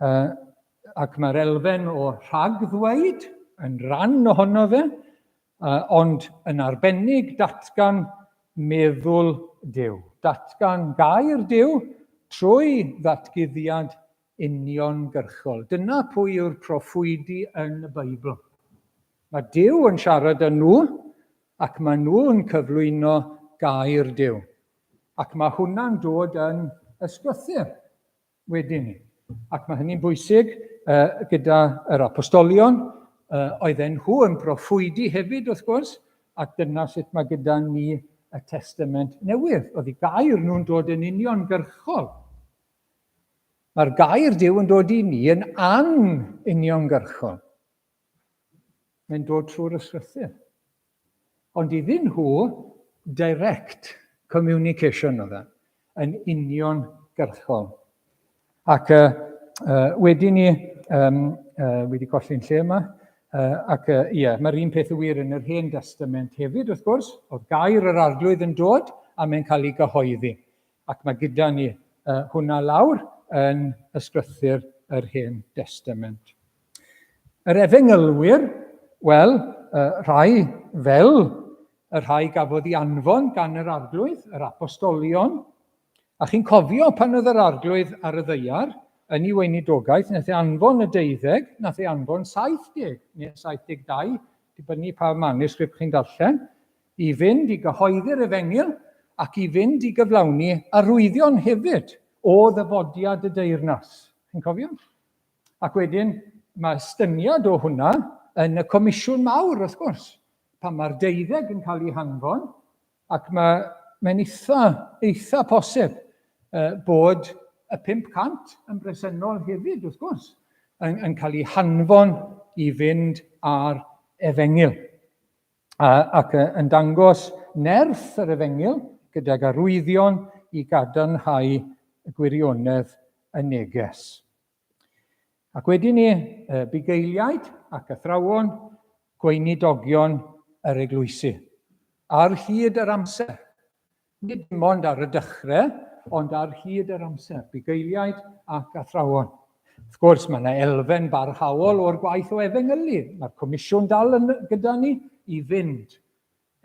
ac mae'r elfen o rhag-ddweud yn ran ohono fe, ond yn arbennig datgan meddwl Duw. Datgan gair Duw trwy ddatguddiad uniongyrchol. Dyna pwy yw'r proffwydi yn y Beibl. Mae Duw yn siarad â nhw ac mae nhw'n cyflwyno gair Duw. Ac mae hwnna'n dod yn ysgrythur wedyn ni. Ac mae hynny'n bwysig uh, gyda yr apostolion, uh, oedden nhw yn proffwydi hefyd wrth gwrs, ac dyna sut mae gyda ni y Testament Newydd. Oedd eu gair nhw'n dod yn uniongyrchol. Mae'r gair Duw yn dod i ni yn anuniongyrchol. Mae'n dod trwy'r ysgrythur. Ond iddyn nhw, direct communication oedd e, yn uniongyrchol. Ac uh, wedi ni, um, wedi colli'n lle yma, ac ie, yeah, mae'r un peth yn wir yn yr Hen Destament hefyd, wrth gwrs, oedd gair yr Arglwydd yn dod a mae'n cael ei gyhoeddi. Ac mae gyda ni hwnna lawr yn ysgrythur yr Hen Destament. Yr efengylwyr, wel, rhai fel y rhai gafodd ei anfon gan yr Arglwydd, yr apostolion. A chi'n cofio pan oedd yr Arglwydd ar y ddaear, yn ei weinidogaeth, nath ei anfon y deuddeg, nath ei anfon 70 neu 72, dibynnu pa manuscript chi'n darllen, i fynd i gyhoeddi'r efengyl ac i fynd i gyflawni arwyddion hefyd o ddyfodiad y deyrnas. Chi'n cofio? Ac wedyn mae estyniad o hwnna yn y comisiwn mawr, wrth gwrs, pan mae'r deuddeg yn cael ei hanfon, ac mae, mae'n eitha, eitha posib bod y 500 yn bresennol hefyd, wrth gwrs, yn cael ei hanfon i fynd ar efengyl. Ac yn dangos nerth yr efengyl gydag arwyddion i gadarnhau y gwirionedd y neges. Ac wedyn ni, bugeiliaid ac athrawon, gweinidogion yr eglwysi, ar hyd yr amser. Nid dim ond ar y dechrau, ond ar hyd yr amser, bugeiliaid ac athrawon. Wrth gwrs, mae yna elfen barhaol o'r gwaith o efengylu. Mae'r comisiwn dal yn, gyda ni i fynd.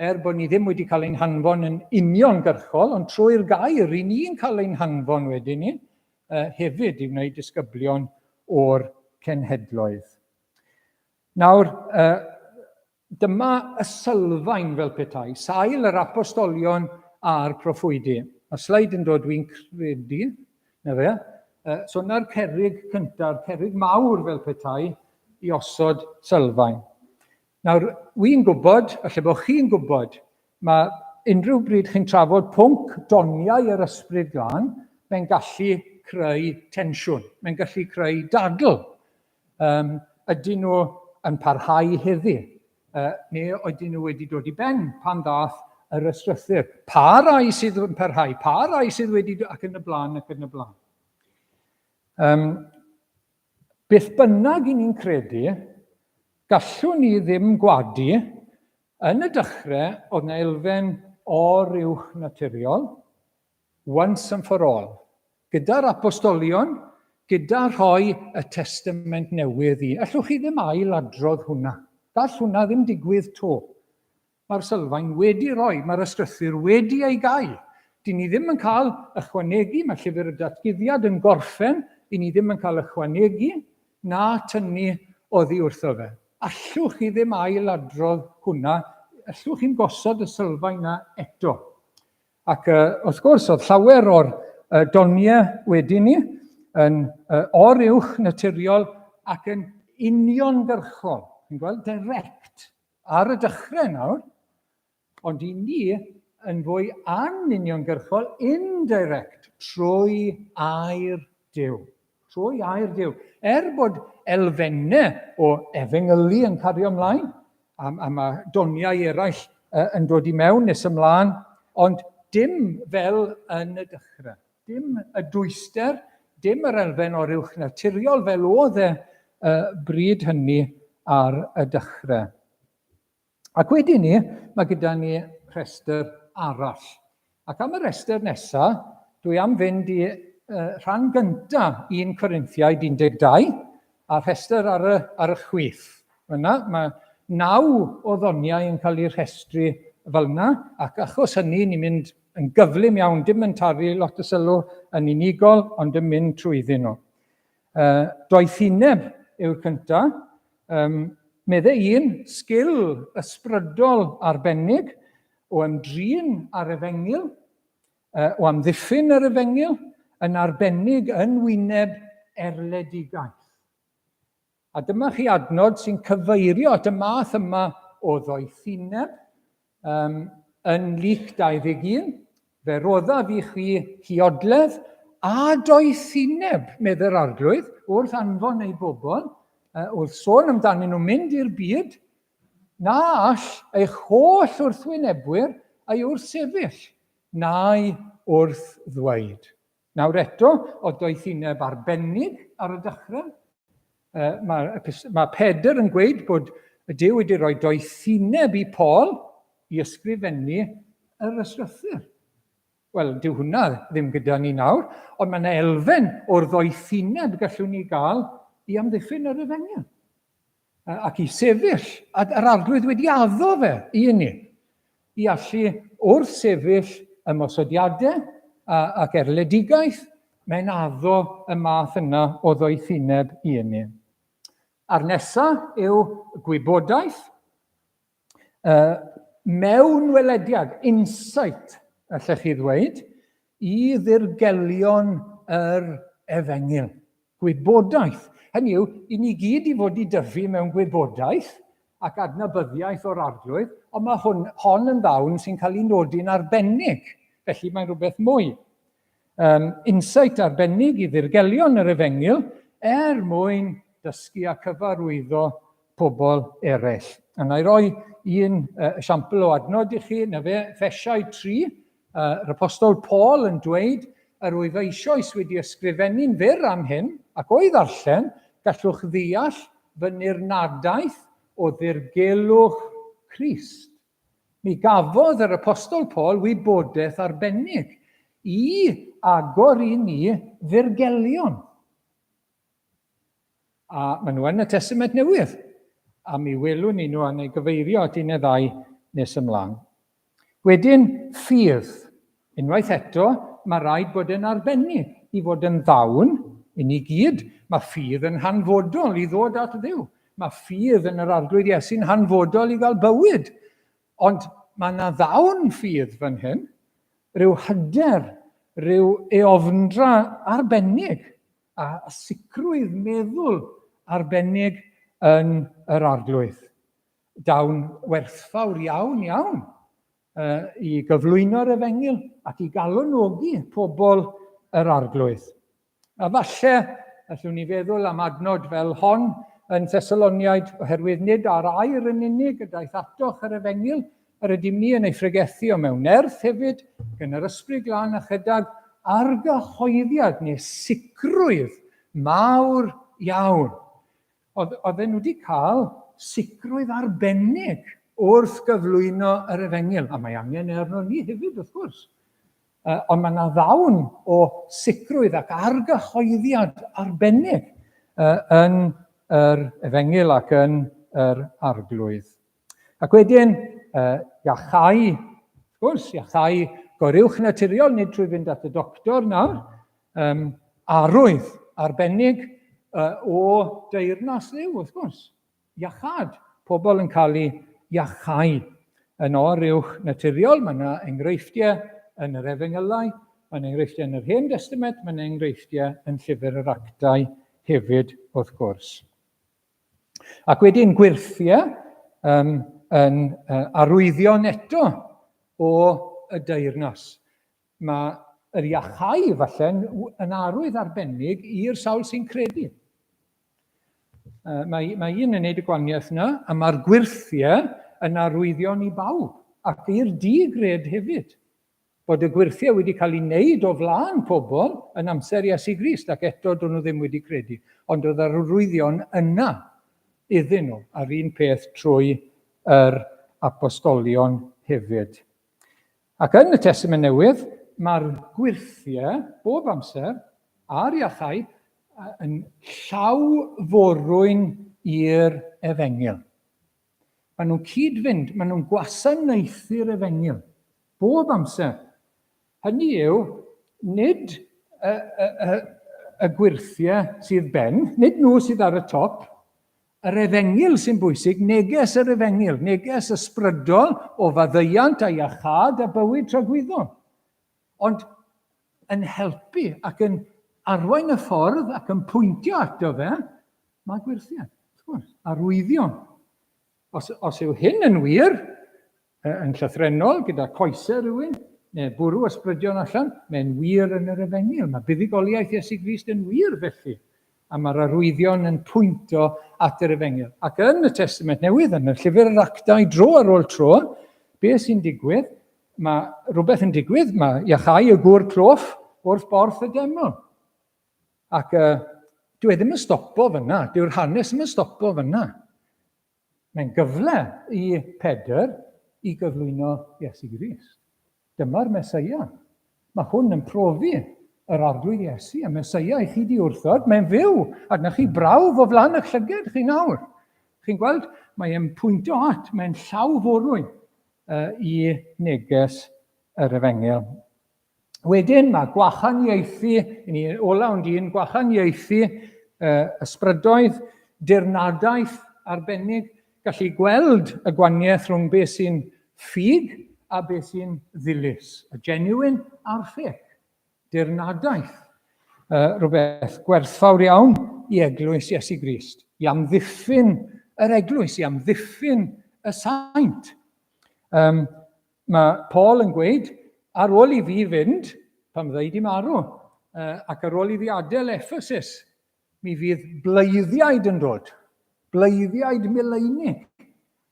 er bod ni ddim wedi cael ein hanfon yn uniongyrchol, ond trwy'r gair, i ni'n cael ein hanfon wedyn ni, hefyd i wneud disgyblion o'r cenhedloedd. Nawr, dyma y sylfaen fel petai, sail yr apostolion a'r proffwydi. Mae sleid yn dod dwi'n credu, na fe. So na'r cerrig cyntaf, cerrig mawr fel petai, i osod sylfaen. Nawr, wy'n gwybod, falle bod chi'n gwybod, mae unrhyw bryd chi'n trafod pwnc doniau yr ysbryd glân, mae'n gallu creu tensiwn, mae'n gallu creu dadl. Um, ydyn nhw yn parhau heddi? Neu ydyn nhw wedi dod i ben pan ddath yr ystrythyr? Pa rai sydd yn parhau? Pa rai sydd wedi... ac yn y blaen, ac yn y blaen. Um, beth bynnag i ni'n credu, gallwn ni ddim gwadu yn y dechrau oedd yna elfen oruwch naturiol, once and for all. Gyda'r apostolion, gyda rhoi y Testament Newydd i. Allwch chi ddim ail-adrodd hwnna. Gall hwnna ddim digwydd to. Mae'r sylfaen wedi rhoi, mae'r ysgrythur wedi ei gau. Dyn ni ddim yn cael ychwanegu, mae llyfr y datguddiad yn gorffen, i ni ddim yn cael ychwanegu na tynnu oddi wrtho fe. Allwch chi ddim ail-adrodd hwnna, allwch chi'n gosod y sylfaen na eto. Ac wrth gwrs, oedd llawer o'r doniau wedi ni yn oruwch naturiol ac yn uniongyrchol. Chi'n gweld, direct, ar y dechrau nawr, ond i ni yn fwy anuniongyrchol, indirect, trwy air Duw. Trwy air Duw. Er bod elfennau o efengylu yn cario ymlaen, a, a mae doniau eraill yn dod i mewn nes ymlaen, ond dim fel yn y dechrau. Dim y dwyster, dim yr elfen o'r uwch naturiol fel oedd e bryd hynny ar y dechrau. Ac wedyn ni, mae gyda ni rhestr arall. Ac am y rhestr nesaf, dwi am fynd i rhan gyntaf 1 Corinthiaid 12, a rhestr ar y, ar y chwith. Fyna, mae naw o ddoniau yn cael eu rhestru fel yna, ac achos hynny, ni'n mynd yn gyflym iawn, dim yn taru lot o sylw yn unigol, ond yn mynd trwyddyn nhw. Doethineb yw'r cyntaf. Um, medde un, sgil ysbrydol arbennig o ymdrin â'r efengyl, o amddiffyn yr efengyl, yn arbennig yn wyneb erledigaeth. A dyma chi adnod sy'n cyfeirio at y math yma o ddoethineb um, yn Luc 21. Fe roddaf i chi huodledd a doethineb, medde'r arglwydd, wrth anfon ei bobl, wrth sôn amdanyn nhw'n mynd i'r byd, na all eich holl wrthwynebwyr ei wrthsefyll, na'i wrth ddweud. Nawr eto, oedd doethineb arbennig ar y dechrau. Mae, mae Pedr yn gweud bod y Duw wedi rhoi doethineb i Paul i ysgrifennu yr ysgrythur. Wel, dyw hwnna ddim gyda ni nawr, ond mae yna elfen o'r ddoethineb gallwn ni gael i amddiffyn yr efengyl. Ac i sefyll, a yr arglwydd wedi addo fe i ni, i allu wrth sefyll ymosodiadau ac erledigaeth, mae'n addo y math yna o ddoethineb i ni. A'r nesaf yw gwybodaeth, mewn welediad, insight, allech chi ddweud, i ddirgelion yr efengyl. Gwybodaeth. Hynny yw, i ni gyd i fod i dyfu mewn gwybodaeth ac adnabyddiaeth o'r arglwydd, ond mae hwn, hon yn ddawn sy'n cael ei nodi'n arbennig. Felly mae'n rhywbeth mwy. Um, insight arbennig i ddirgelion yr efengyl er mwyn dysgu a cyfarwyddo pobl eraill. A na i roi un esiampl o adnod i chi, na fe, Ffesiau 3, yr apostol Paul yn dweud, yr wyf eisoes wedi ysgrifennu'n fyr am hyn, ac o'i ddarllen, gallwch ddeall fy nirnadaeth o ddirgelwch Crist. Mi gafodd yr apostol Paul wybodaeth arbennig i agor i ni ddirgelion. A maen nhw yn y Testament Newydd. A mi welwn ni nhw a neu gyfeirio at un neu ddau nes ymlaen. Wedyn, ffydd. Unwaith eto, mae rhaid bod yn arbennig i fod yn ddawn i ni gyd. Mae ffydd yn hanfodol i ddod at Dduw. Mae ffydd yn yr Arglwydd Iesu'n hanfodol i gael bywyd. Ond mae yna ddawn ffydd fan hyn, rhyw hyder, rhyw eofndra arbennig a sicrwydd meddwl arbennig yn yr Arglwydd. Dawn werthfawr iawn, iawn i gyflwyno'r efengyl ac i galonogi pobl yr Arglwydd. A falle, allwn ni feddwl am adnod fel hon yn Thessaloniaid, oherwydd nid ar air yn unig y daeth atoch yr efengyl, yr ydym ni yn ei phregethu o mewn nerth hefyd, gan yr Ysbryd Glân a chydag argyhoeddiad neu sicrwydd mawr iawn. Oedd, oedden nhw wedi cael sicrwydd arbennig wrth gyflwyno yr efengyl, a mae angen e arno ni hefyd, wrth gwrs. Ond mae yna ddawn o sicrwydd ac argyhoeddiad arbennig yn yr efengyl ac yn yr arglwydd. Ac wedyn, iachau, wrth gwrs, iachau goruwch naturiol, nid trwy fynd at y doctor nawr, um, arwydd arbennig o deyrnas Dduw, wrth gwrs. Iachâd, pobl yn cael eu iachau yn oruwch naturiol. Mae yna enghreifftiau yn yr Efengylau, mae yna enghreifftiau yn yr Hen Destament, mae yna enghreifftiau yn Llyfr yr Actau hefyd, wrth gwrs. Ac wedyn gwyrthiau um, yn uh, arwyddion eto o y deyrnas. Mae yr iachau falle yn arwydd arbennig i'r sawl sy'n credu. Mae, mae un yn neud y gwaniaeth yna, a mae'r gwyrthiau yn arwyddion i bawb, ac i'r di-gred hefyd, bod y gwyrthiau wedi cael ei wneud o flaen pobl yn amser Iesu Grist, ac eto do'n nhw ddim wedi credu. Ond oedd yr arwyddion yna iddyn nhw, a'r un peth trwy yr apostolion hefyd. Ac yn y Testament Newydd, mae'r gwyrthiau bob amser a'r iachau yn llaw forwyn i'r efengyl. Maen nhw'n cyd-fynd, maen nhw'n gwasanaethu'r efengyl bob amser. Hynny yw, nid y, y, y, y gwyrthiau sydd ben, nid nhw sydd ar y top, Yr efengyl sy'n bwysig, neges yr efengyl, neges ysbrydol o faddeuant a iachâd a bywyd tragwyddol. Ond yn helpu ac yn arwain y ffordd ac yn pwyntio ato fe, mae gwyrthiau, wrth gwrs, arwyddion. Os, os yw hyn yn wir, yn llythrennol gyda coesau rhywun, neu bwrw ysbrydion allan, mae'n wir yn yr efengyl. Mae buddugoliaeth Iesu Grist yn wir felly, a mae'r arwyddion yn pwynto at yr efengyl. Ac yn y Testament Newydd, yn y Llyfr yr Actau, dro ar ôl tro, beth sy'n digwydd? Mae rhywbeth yn digwydd, mae iachau y gŵr cloff wrth borth y deml. Ac uh, dwi e ddim yn stopo fyna, dyw'r hanes ddim yn stopo fyna. Mae'n gyfle i Pedr i gyflwyno Iesu Grist. Dyma'r Meseia. Mae hwn yn profi yr Arglwydd Iesu, y Meseia i chi di wrthod, mae'n fyw, a dyna chi brawf o flaen eich llyged chi nawr. Chi'n gweld, mae'n pwyntio at, mae'n llaw forwyn uh, i neges yr efengyl. Wedyn mae gwahaniaethu, i ni ola ond un, gwahaniaethu uh, ysbrydoedd, dirnadaeth arbennig, gallu gweld y gwaniaeth rhwng beth sy'n ffug a beth sy'n ddilys, y genuine a'r ffug, dirnadaeth, uh, rhywbeth gwerthfawr iawn i eglwys Iesu Grist, i amddiffyn yr eglwys, i amddiffyn y saint. Um, Mae Paul yn gweud, ar ôl i fi fynd, pan fydda i di marw, ac ar ôl i fi adael Ephesus, mi fydd bleiddiaid yn dod, bleiddiaid mileinig,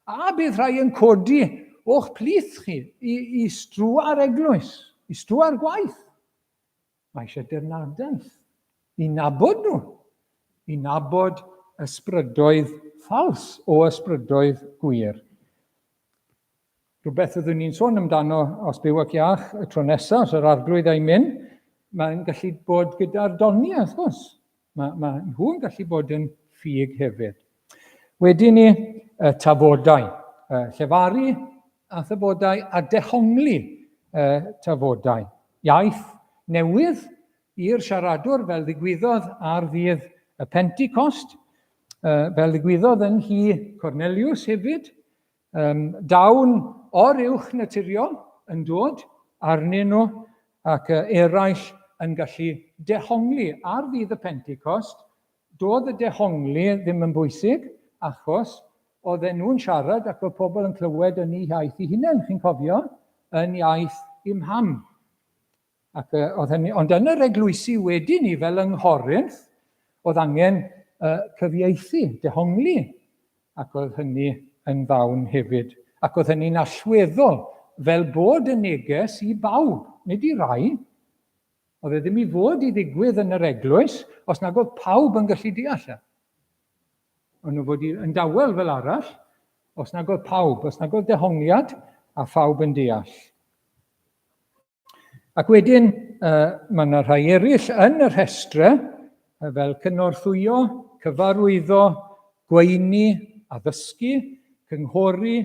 a bydd rhai yn codi o'ch plith chi i, i strwa'r eglwys, i strwa'r gwaith. Mae eisiau dirnadaeth i nabod nhw, i nabod ysbrydoedd ffals o ysbrydoedd gwir. Rhywbeth fyddwn ni'n sôn amdano os byw ac iach y tro nesaf, os yr arglwydd a'i mynd, mae'n gallu bod gyda'r doniau, wrth gwrs. Mae, mae nhw'n gallu bod yn ffug hefyd. Wedyn ni, y tafodau. Llefaru, a thafodau a dehongli tafodau. Iaith newydd i'r siaradwr fel ddigwyddodd ar ddydd y Pentecost, fel ddigwyddodd yn nhŷ Cornelius hefyd. Dawn o'r uwch naturiol yn dod arnyn nhw ac eraill yn gallu dehongli ar ddydd y Pentecost. Doedd y dehongli ddim yn bwysig achos oedden nhw'n siarad ac oedd pobl yn clywed yn eu hiaith eu hunain, chi'n cofio, yn iaith eu mham. Ac oedd hynny, ond yn yr eglwysi wedyn ni, fel yng Nghorinth, oedd angen cyfieithu, dehongli, ac oedd hynny yn ddawn hefyd. Ac oedd hynny'n allweddol, fel bod y neges i bawb, nid i rai. Oedd e ddim i fod i ddigwydd yn yr eglwys os nag oedd pawb yn gallu deall e. O'n nhw fod i, yn dawel fel arall, os nag oedd pawb, os nag oedd dehongliad a phawb yn deall. Ac wedyn, uh, mae yna rhai eraill yn y rhestre, fel cynorthwyo, cyfarwyddo, gweini, addysgu, cynghori,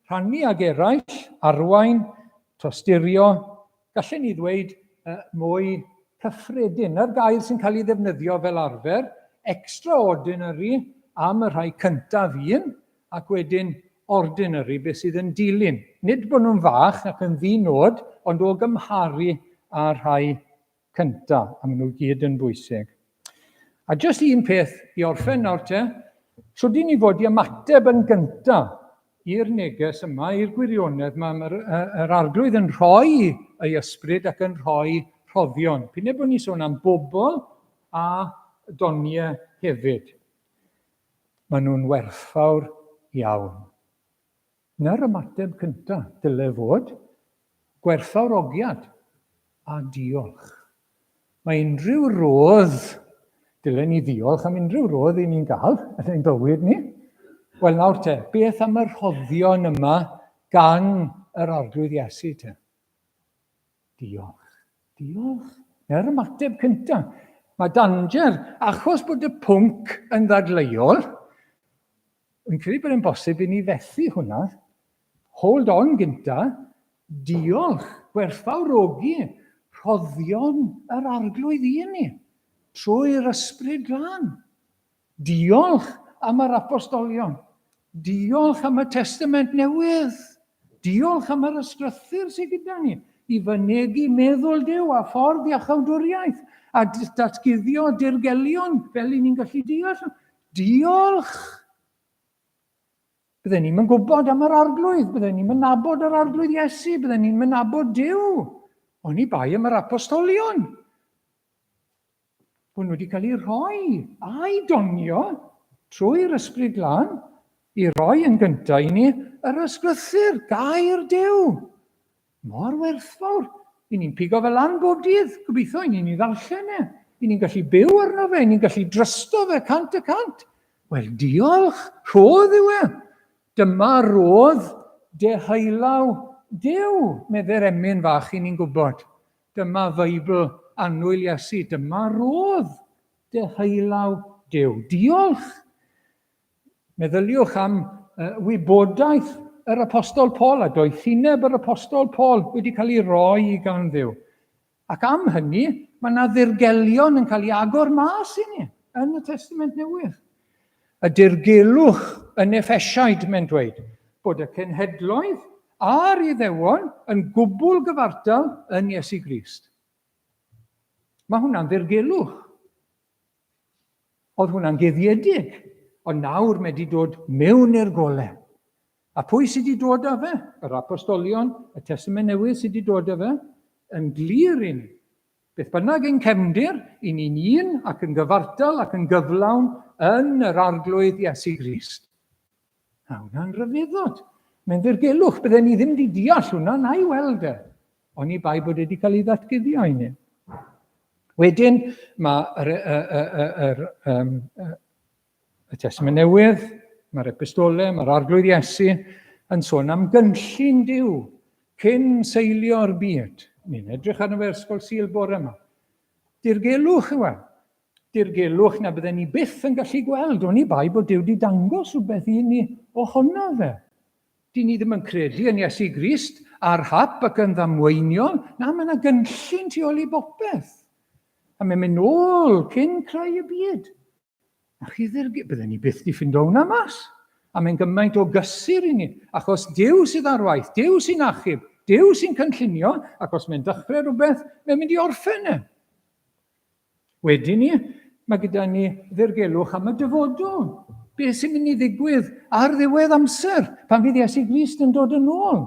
rhannu ag eraill, arwain, tosturio, gallen ni ddweud uh, mwy cyffredin. Na'r gair sy'n cael ei ddefnyddio fel arfer, extraordinary am y rhai cyntaf un, ac wedyn ordinary, beth sydd yn dilyn. Nid bod nhw'n fach ac yn ddi-nod, ond o gymharu â'r rhai cynta, a maen nhw gyd yn bwysig. A jyst un peth i orffen nawr te, shwd i ni fod i ymateb yn gynta i'r neges yma, i'r gwirionedd yma, mae'r yr arglwydd yn rhoi ei ysbryd ac yn rhoi rhoddion. P'un ai bod ni'n sôn am bobl a doniau hefyd. Maen nhw'n werthfawr iawn. Na'r ymateb cyntaf dyle fod, gwerthfawrogiad a diolch. Mae unrhyw rodd, dylen ni ddiolch am unrhyw rodd i ni'n gael yn ein bywyd ni. Wel nawr te, beth am y rhoddion yma gan yr Arglwydd Iesu te? Diolch. Diolch. Na'r ymateb cyntaf. Mae danger, achos bod y pwnc yn ddadleuol, yn credu bod e'n bosib i ni fethu hwnna. Hold on gynta. Diolch. Gwerthfawrogi rhoddion yr Arglwydd i ni trwy'r Ysbryd Glân. Diolch am yr apostolion. Diolch am y Testament Newydd. Diolch am yr ysgrythur sydd gyda ni i fynegi meddwl Duw a ffordd iachawdwriaeth a datguddio dirgelion fel i ni'n gallu deall. Diolch! Bydden ni'n gwybod am yr Arglwydd, bydden ni'n nabod yr Arglwydd Iesu, bydden ni'n nabod Duw. Oni bai am yr apostolion. Bod nhw wedi cael eu rhoi a'i donio trwy'r Ysbryd Glân i roi yn gyntaf i ni yr ysgrythur, gair Duw. Mor werthfawr. I ni'n pigo fe lan bob dydd, gobeithio, i ni'n ei ddarllen e. I ni'n gallu byw arno fe, i ni'n gallu drysto fe 100%. Wel, diolch, rhodd yw e. Dyma rodd deheullaw Duw, medde'r emyn fach i ni'n gwybod. Dyma Feibl annwyl Iesu, dyma rodd deheulaw Duw. Diolch! Meddyliwch am wybodaeth yr Apostol Paul a doethineb yr Apostol Paul wedi cael ei roi gan Dduw. Ac am hynny, mae yna ddirgelion yn cael ei agor mas i ni yn y Testament Newydd. Y dirgelwch yn Effesiaid, mae'n dweud, bod y cenhedloedd a'r Iddewon yn gwbl gyfartal yn Iesu Grist. Mae hwnna'n ddirgelwch. Oedd hwnna'n guddiedig, ond nawr mae wedi dod mewn i'r gole. A pwy sydd wedi dod â fe? Yr apostolion, y Testament Newydd sydd wedi dod â fe, yn glir i ni. Beth bynnag ein cefndir, i ni'n un ac yn gyfartal ac yn gyflawn yn yr Arglwydd Iesu Grist. A hwnna'n rhyfeddod. Mae'n ddirgelwch, bydden ni ddim wedi deall hwnna na'i weld e. Oni bai bod e wedi cael ei ddatguddio i ni. Wedyn, mae yr, yr, yr, yr, y Testament Newydd, mae'r epistole, mae'r Arglwydd Iesu yn sôn am gynllun Duw cyn seilio'r byd. Ni'n edrych arno fe ysgol Sul bore yma. Dirgelwch yw e. Dirgelwch na bydden ni byth yn gallu gweld, oni bai bod Duw wedi dangos rhywbeth i ni ohono fe. Dyn ni ddim yn credu yn Iesu Grist ar hap ac yn ddamweiniol. Na, mae yna gynllun tu ôl i bopeth. A mae'n mynd nôl cyn creu y byd. A chi ddirgel, bydden ni byth di ffindo hwnna mas. A mae'n gymaint o gysur i ni, achos Duw sydd ar waith, Duw sy'n achub, Duw sy'n cynllunio, ac os mae'n dechrau rhywbeth, mae'n mynd i orffen e. Wedyn ni, mae gyda ni ddirgelwch am y dyfodol. Beth sy'n mynd i ddigwydd ar ddiwedd amser, pan fydd Iesu Grist yn dod yn ôl?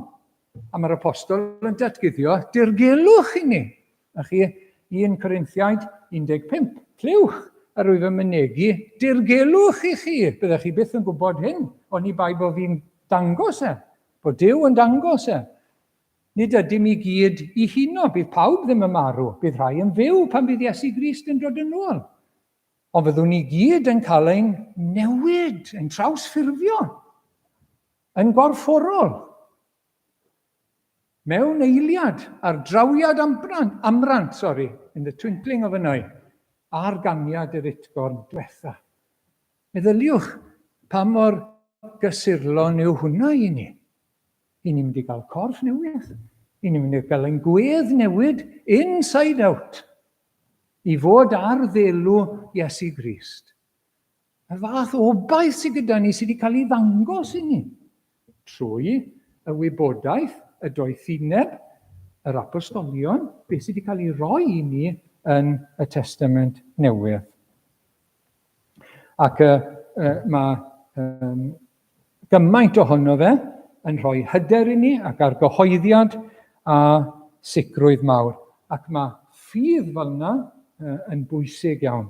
A mae'r apostol yn datguddio dirgelwch i ni. A chi, 1 Corinthiaid 15, clywch, yr wyf yn mynegi dirgelwch i chi. Byddech chi byth yn gwybod hyn, oni bai bod fi'n dangos e, bod Duw yn dangos e. Nid ydym i gyd i huno, bydd pawb ddim yn marw, bydd rhai yn fyw pan fydd Iesu Grist yn dod yn ôl. Ond fyddwn ni gyd yn cael ein newid, ein trawsffurfio, yn gorfforol, mewn eiliad, ar drawiad ambrant, amrant, sorry, in the twinkling of an eye, ar ganiad yr utgorn diwetha. Meddyliwch pa mor gysurlon yw hwnna i ni. I ni'n mynd i gael corff newydd. I ni'n mynd i gael ein gwedd newid inside out i fod ar ddelw Iesu Grist. Y fath obaith sydd gyda ni sydd wedi cael ei ddangos i ni trwy y wybodaeth, y doethineb, yr apostolion, beth sydd wedi cael ei roi i ni yn y Testament Newydd. Ac uh, uh, mae um, gymaint ohono fe yn rhoi hyder i ni ac argyhoeddiad a sicrwydd mawr. Ac mae ffydd fel yna uh, yn bwysig iawn.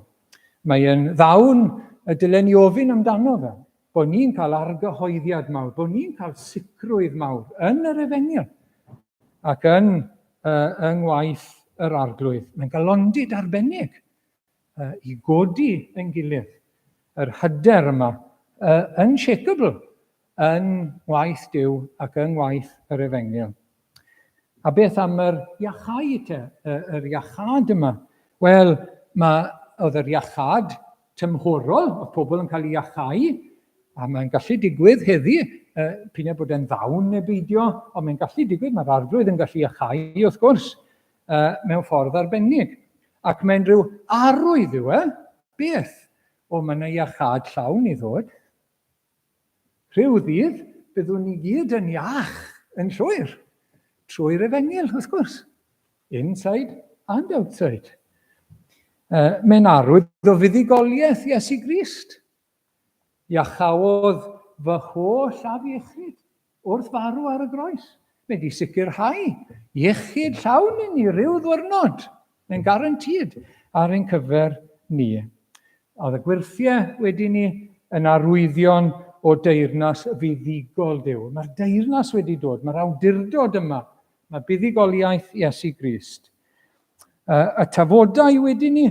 Mae e'n ddawn y dylen ni ofyn amdano fe, bod ni'n cael argyhoeddiad mawr, bod ni'n cael sicrwydd mawr yn yr efengyl ac yn, uh, yng ngwaith yr arglwydd. Mae'n galondid arbennig uh, i godi yn gilydd yr hyder yma uh, unshakable yn ngwaith Duw ac yng ngwaith yr efengyl. A beth am yr iachau te, yr iachâd yma? Wel, mae, oedd yr iachâd tymhorol, oedd pobl yn cael ei iachau, a mae'n gallu digwydd heddi, uh, p'un ai bod e'n ddawn neu beidio, ond mae'n gallu digwydd, mae'r arglwydd yn gallu iachau, wrth gwrs, uh, mewn ffordd arbennig. Ac mae'n rhyw arwydd yw e, beth? O, mae yna iachâd llawn i ddod. Rhyw ddydd, byddwn ni gyd yn iach yn llwyr, trwy'r efengyl, wrth gwrs. Inside and outside. Uh, mae'n arwydd o fuddugoliaeth Iesu Grist. Iachaodd fy holl afiechyd wrth farw ar y groes. Mae wedi sicrhau iechyd llawn i ni rhyw ddwyrnod. Mae'n garantîd ar ein cyfer ni. Oedd y gwyrthiau wedi ni yn arwyddion o deyrnas fuddugol Duw. Mae'r deyrnas wedi dod, mae'r awdurdod yma, mae buddugoliaeth Iesu Grist. Y tafodau wedi ni,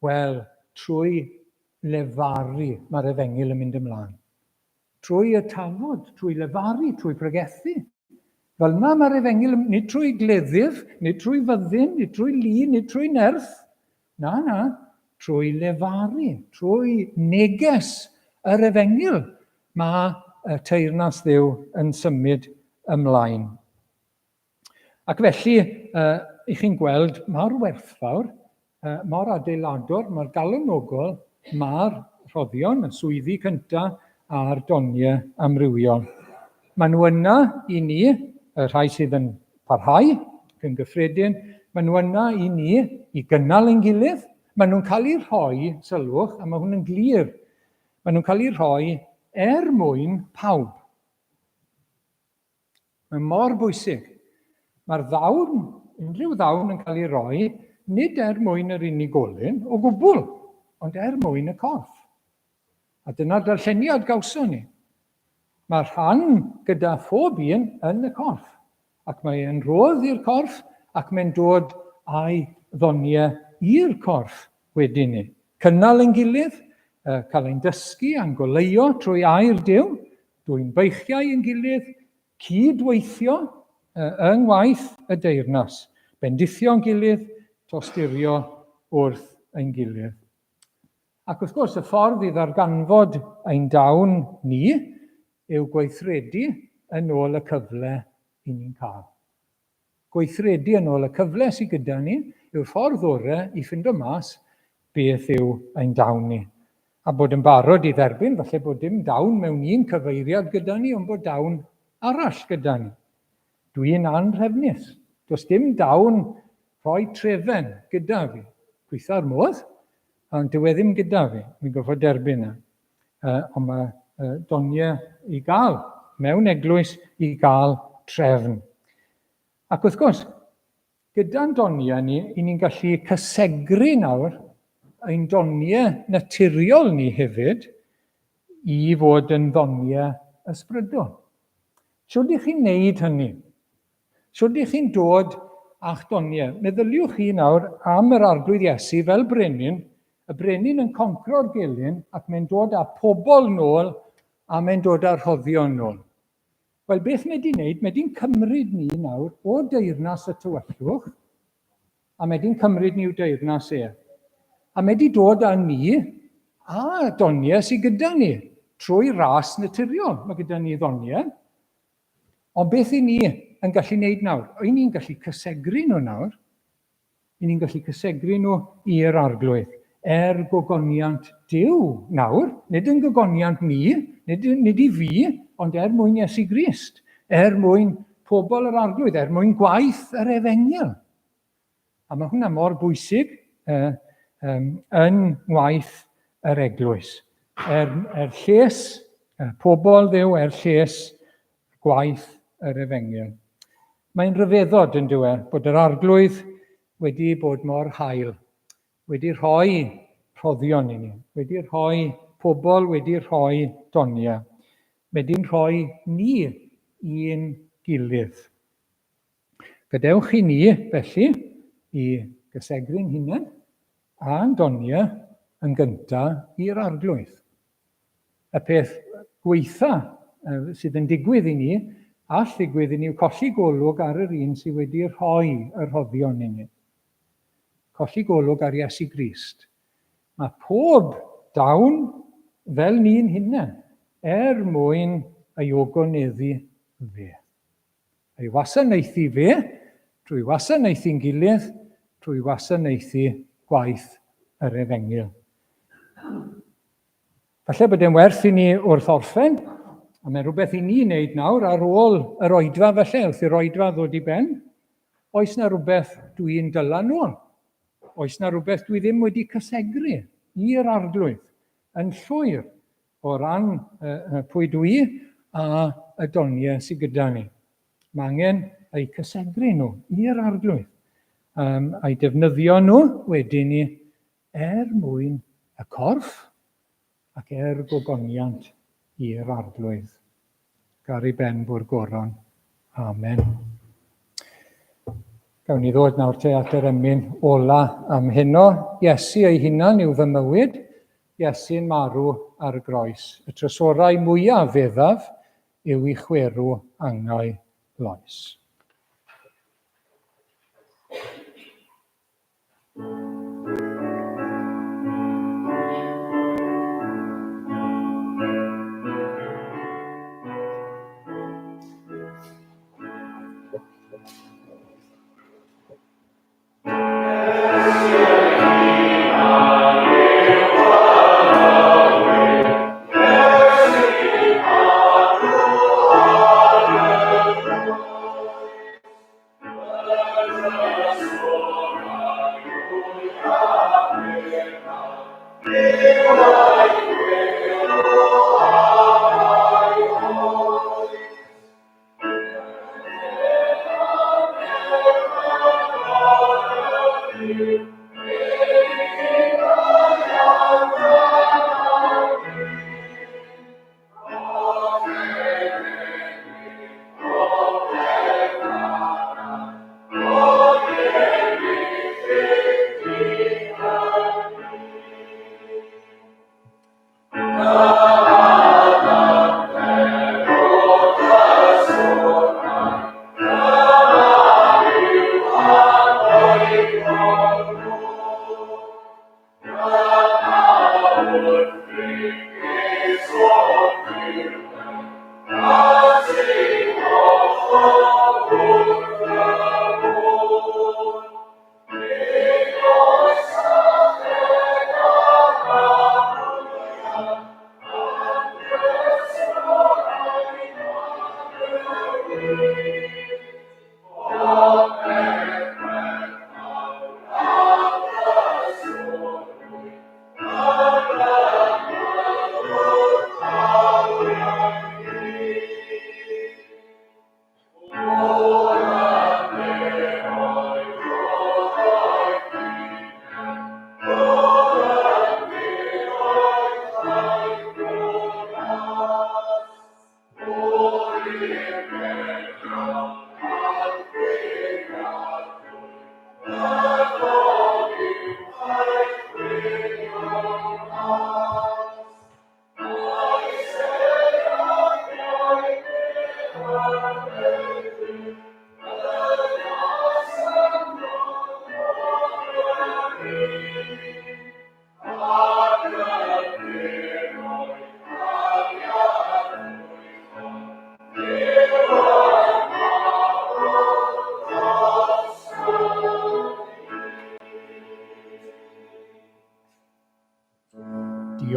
wel, trwy lefaru mae'r efengyl yn mynd ymlaen. Trwy y tafod, trwy lefaru, trwy pregethu. Fel yna mae'r efengyl, nid trwy gleddyf, nid trwy fyddin, nid trwy lu, nid trwy nerth. Na, na, trwy lefaru, trwy neges yr efengyl, mae y teyrnas Dduw yn symud ymlaen. Ac felly, uh, i chi'n gweld mor werthfawr, uh, mor adeiladol, mor galonogol mae'r rhoddion, y swyddi cyntaf a'r doniau amrywiol. Maen nhw yna i ni, y rhai sydd yn parhau, yn gyffredin, maen nhw yna i ni i gynnal ein gilydd, maen nhw'n cael eu rhoi, sylwch, a mae hwn yn glir, maen nhw'n cael eu rhoi er mwyn pawb. Mae mor bwysig. Mae'r ddawn, unrhyw ddawn yn cael ei roi, nid er mwyn yr unigolyn o gwbl, ond er mwyn y corff. A dyna'r darlleniad gawson ni. Mae rhan gyda phob un yn y corff, ac mae e'n rhodd i'r corff, ac mae'n dod â'i ddoniau i'r corff wedyn ni. Cynnal ein gilydd, cael ein dysgu a'n goleuo trwy air Duw, dwyn beichiau ein gilydd, cyd-weithio yng ngwaith y deyrnas, bendithio'n gilydd, tosturio wrth ein gilydd. Ac wrth gwrs, y ffordd i ddarganfod ein dawn ni yw gweithredu yn ôl y cyfle i ni'n cael. Gweithredu yn ôl y cyfle sydd gyda ni yw'r ffordd orau i ffindo mas beth yw ein dawn ni. A bod yn barod i dderbyn, falle bod dim dawn mewn un cyfeiriad gyda ni, ond bod dawn arall gyda ni. Dwi'n anhrefnus. Does dim dawn rhoi trefen gyda fi. Gweitha'r modd, ond dyw e ddim gyda fi. Fi'n gorfod derbyn e. Ond mae doniau i gael mewn eglwys i gael trefn. Ac wrth gwrs, gyda'n doniau ni, i ni'n gallu cysegru nawr ein doniau naturiol ni hefyd i fod yn ddoniau ysbrydol. Shwd ych chi'n neud hynny? Shwd ych chi'n dod â'ch doniau? Meddyliwch chi nawr am yr Arglwydd Iesu fel brenin, y brenin yn concro'r gelyn ac mae'n dod â pobl nôl a mae'n dod â rhoddion nôl. Wel, beth mae di'n neud? Mae di'n cymryd ni nawr o deyrnas y tywyllwch A mae di'n cymryd ni i'w deyrnas e. A mae di dod â ni a doniau sydd gyda ni trwy ras naturiol. Mae gyda ni ddoniau. Ond beth i ni yn gallu wneud nawr? I ni'n gallu cysegru nhw nawr. I ni'n gallu cysegru nhw i'r arglwydd. Er gogoniant Duw nawr, nid yn gogoniant ni, nid, nid i fi, ond er mwyn Iesu Grist, er mwyn pobl yr arglwydd, er mwyn gwaith yr efengyl. A mae hwnna mor bwysig uh, yn ngwaith yr eglwys. Er, er lles pobl Dduw, er lles gwaith yr efengyl. Mae'n rhyfeddod yn dyw e bod yr arglwydd wedi bod mor hael, wedi rhoi rhoddion i ni, wedi rhoi pobl, wedi rhoi doniau, wedi'n rhoi ni i'n gilydd. Gadewch i ni, felly, i gysegru'n hunain a'n doniau yn gyntaf i'r Arglwydd. Y peth gweitha sydd yn digwydd i ni, all ddigwydd i ni, yw colli golwg ar yr un sydd wedi rhoi y rhoddion i ni. Colli golwg ar Iesu Grist. Mae pob dawn fel ni'n hunain er mwyn ei ogoneddu fe. Ei wasanaethu fe, trwy wasanaethu'n gilydd, trwy wasanaethu gwaith yr efengyl. Falle bod e'n werth i ni wrth orffen, a mae'n rhywbeth i ni wneud nawr ar ôl yr oedfa falle, wrth i'r oedfa ddod i ben. Oes na rhywbeth dwi'n dyla nôl? Oes na rhywbeth dwi ddim wedi cysegru i'r arglwydd yn llwyr? O ran pwy dw i a y doniau sydd gyda ni. Mae angen eu cysegru nhw i'r arglwydd, um, a'i defnyddio nhw wedyn ni er mwyn y corff ac er gogoniant i'r arglwydd. Gar i ben fw'r goron. Amen. Gawn ni ddod nawr te at yr emyn ola am heno. Iesu ei hunan yw fy mywyd, Iesu'n marw ar y groes. Y trysorau mwyaf feddaf yw i chwerw angau loes.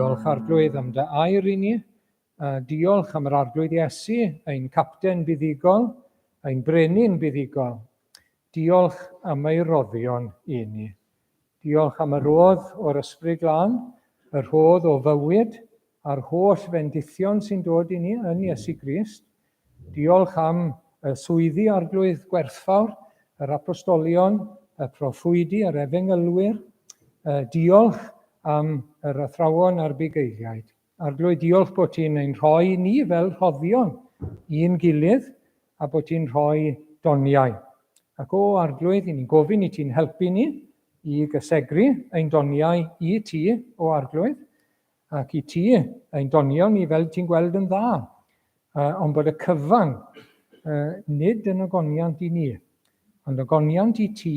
Diolch Arglwydd am dy air i ni. Diolch am yr Arglwydd Iesu, ein capten buddugol, ein brenin buddugol. Diolch am ei roddion i ni. Diolch am y rhodd o'r Ysbryd Glân, y rhodd o fywyd a'r holl fendithion sy'n dod i ni yn Iesu Grist. Diolch am y swyddi Arglwydd gwerthfawr, yr apostolion, y proffwydi, yr efengylwyr. Diolch am yr athrawon a'r bugeiliaid. Arglwydd, diolch bod ti'n ein rhoi ni fel rhoddion i'n gilydd a bod ti'n rhoi doniau. Ac o, Arglwydd, i ni'n gofyn i ti'n helpu ni i gysegru ein doniau i ti, o Arglwydd, ac i ti ein donio ni fel ti'n gweld yn dda, ond bod y cyfan nid yn ogoniant i ni, ond ogoniant i ti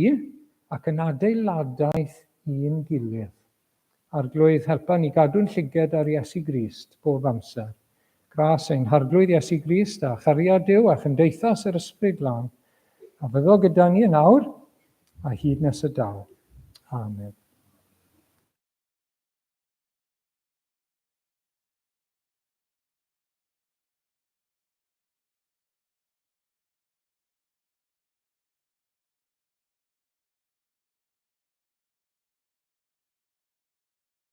ac yn adeiladaeth i'n gilydd. Arglwydd, helpa ni gadw'n llyged ar Iesu Grist bob amser. Gras ein Harglwydd Iesu Grist a chariad Duw a chymdeithas yr Ysbryd Glân, a fyddo gyda ni yn awr a hyd nes y daw. Amen.